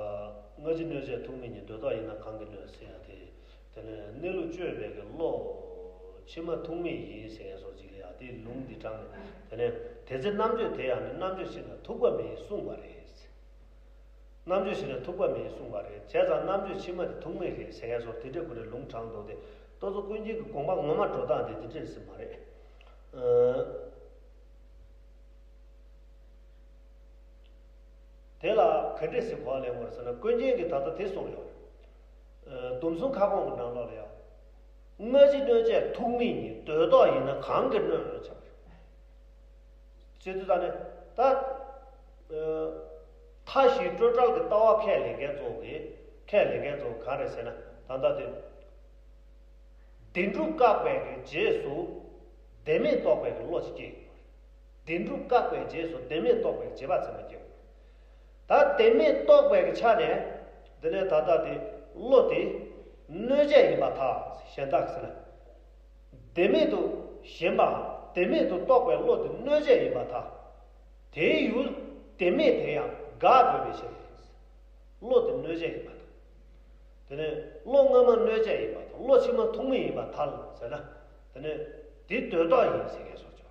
སྔ་ཕྱི་གནོད་བྱེད་ཐུག་མེད་ཉིད། འདོད་ཐོག་ཡིན་ན་གང་གིས་གནོད་ཟེར་ཡ་དེ། དེ་ནས་གནས་ལུགས་དཔྱོད་པའི་གི་བློ། ཕྱི་མ་ཐུག་མེད་ཡིན་ཟེར་ཡ་སོགས་ཅིག་ལ་ཡ་དེ་ལུང་འདི་དྲངས་ནས། དེ་ནས་དེ་ཚེ་རྣམ་དཔྱོད་དེ་ཡང་ནི། རྣམ་དཔྱོད་ཕྱིར་ན་ཐུག་པ་མེད་གསུངས་པ་རེད། རྣམ་དཔྱོད་ཕྱིར་ན་ཐུག་པ་མེད་གསུངས་པ་རེད། བྱས་ཙང་རྣམ་དཔྱོད་ཕྱི་མ་དེ་ཐུག་མེད་རེད་ཟེར་ཡ་སོགས་དེ་འདྲའི་སྐོར་རེ་ལུང་དྲངས་འདུག་སྟེ། ཏོག་ཙམ་ཀུན་མཁྱེན་གྱི་དགོངས་པ་ངོ་མ་འགྲོ་སྟངས་དེ་དེ་འདྲ་རེད་ཟེར་མ་རེད། དེ་ལ་ག་འདྲས་སེ་གོ་བ་ལེན་དགོས་ཟེར་ན། ཀུན་མཁྱེན་གྱིས་ད་ལྟ་དེ་གསུངས་ཡོད་རེད། སྡོམ་གསུམ་ཁ་སྐོང་གི་ནང་ལོགས་ལ་ཡང་། སྔ་ཕྱི་གནོད་བྱེད་ཐུག་མེད་ཉིད། འདོད་ཐོག་ཡིན་ན་གང་གིས་གནོད་ཟེར་བ་རེད། ཟེར་དུས་ད་ནི་ད། མཐའ་བཞི་སྤྲོས་བྲལ་གྱི་ལྟ་བ་ཁས་ལེན་མཁན་ཚོ་གིས། ཁས་ལེན་མཁན་ཚོ་ག་རེ་ཟེར་ན། ད་ལྟ་དེ། བདེན་གྲུབ་བཀག་པའི་གི་རྗེས་སུ་བདེན་མེད་རྟོགས་པའི་གི་བློ་ཞིག་སྐྱེ་ཡོང་བ་རེད། བདེན་གྲུབ་བཀག་པའི་རྗེས་སུ་བདེན་མེད་རྟོགས་པའི་རྗེས་དཔག་ཚད་མ་སྐྱེ་ཡོང་བ་རེད། ད་བདེན་མེད་རྟོགས་པའི་གི་ཆ་ནས། འདི་ནས་ད་ལྟ་དེ་བློ་དེ་གནོད་བྱེད་ཡིན་པར་ཐལ། གཞན་དག་ཟེར་ན། བདེན་མེད་དུ་ཞེན་པའམ་བདེན་མེད་དུ་རྟོགས་པའི་བློ་དེ་གནོད་བྱེད་ཡིན་པར་ཐལ། དེའི་ཡུལ་དེ་མེད་དེ་ཡང་འགག་དགོས་པའི་ཕྱིར། བློ་དེ་གནོད་བྱ་ཡིན་པ་དང་། དེ་ནས་བློ་སྔ་མ་གནོད་བྱ་ཡིན་པ་དང་། བློ་ཕྱི་མ་ཐུག་མེད་ཡིན་པར་ཐལ་ཟེར་ན། དེ་ནས་དེ་དོན་དག་ཡིན་ཟེར་མཁན་སོགས་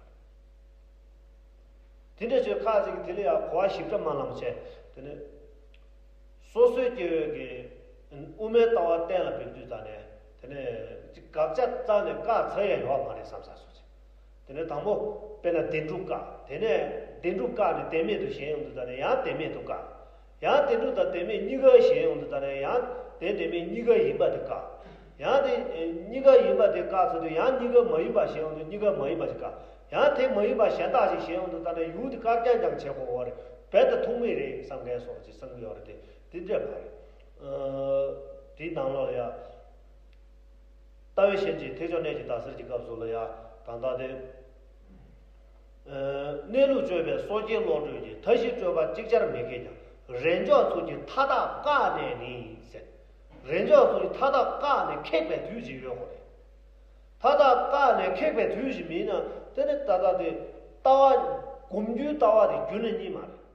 ཀྱི་བར། དེ་འདྲ་བྱས་ཁ་ཅིག་དེ་ལ་ཡང་གོ་བ་ཞིབ་ཕྲ་མ་བླངས་བྱས། དེ་ནས་སོ་སོའི་སྐྱེ་བོའི་གི་དབུ་མའི་ལྟ་བ་གཏན་ལ་ཕེབས་དུས་ད་ནས། དེ་ནས་ཅིག་དགག་བྱ་རྩ་ནས་བཀག་ཚར་ཡ་ཡོད་མ་རེད་བསམ་ས་སོགས་ཅིག་དེ་ནས་དང་པོ་དཔེར་ན་བདེན་གྲུབ་བཀག་དེ་ནས་བདེན་གྲུབ་བཀག་ནས་བདེན་མེད་དུ་ཞེན་ཡོང་དུས་ད་ནས་ཡང་བདེན་མེད་དུ་བཀག་ཡང་བདེན་གྲུབ་དང་བདེན་མེད་གཉིས་ཀ་ཞེན་ཡོང་དུས་ད་ནས་ཡང་བདེན་བདེན་མེད་གཉིས་ཀ་ཡིན་པ་དེ་བཀག་ཡང་དེ་གཉིས་ཀ་ཡིན་པ་དེ་བཀག་ཚར་དུས་ཡང་གཉིས་ཀ་མ་ཡིན་པ་ཞེན་ཡོང་དུས་གཉིས་ཀ་མ་ཡིན་པ་ཞིག་བཀག་ཡང་དེ་མ་ཡིན་པ་གཞན་དག་ཞིག་ཞེན་ཡོང་དུས་ད་ནས་ཡུལ་དེ་བཀག་རྐྱང་རྐྱང་བྱེད་དགོས་པ་རེད། རྦད་དེ་ཐུག་མེད་རེད་བསམ་མཁན་སོགས་ཀྱི་བསམ་གྱི་ཡོད་རེད། དེ་དེ་འདྲ་མ་རེད། ཨ། དེའི་ནང་ལོགས་ལ་ཡང་། ལྟ་བའི་ཞལ་གྱིས་ཐེག་མཆོག་གནས་ཀྱི་ཟླ་ཟེར་གྱི་སྐབས་སུ་ལ་ཡང་ད་ལྟ་དེ། ཨ། གནས་ལུགས་དཔྱོད་པའི་སོ་སྐྱེའི་བློ་གྲོས་ཀྱིས། མཐའ་བཞི་སྤྲོས་པ་ཅིག་ཅར་མི་ཁེགས་ཀྱང་། རེས་འཇོག་ཚུལ་གྱིས་མཐའ་དག་བཀག་ནས་ནི་ཟེར། རེས་འཇོག་ཚུལ་གྱིས་མཐའ་དག་བཀག་ནས་ཁེགས་པའི་དུས་ཅིག་ཡོད་དགོས་རེད། མཐའ་དག་བཀག་ནས་ཁེགས་པའི་དུས་ཅིག་མིན་ན། དེ་ནི་ད་ལྟ་དེ་ལྟ་བ། སྒོམ་རྒྱུའི་ལྟ་བ་དེ་རྒྱུན་ནས་རྙེད་མ་རེད།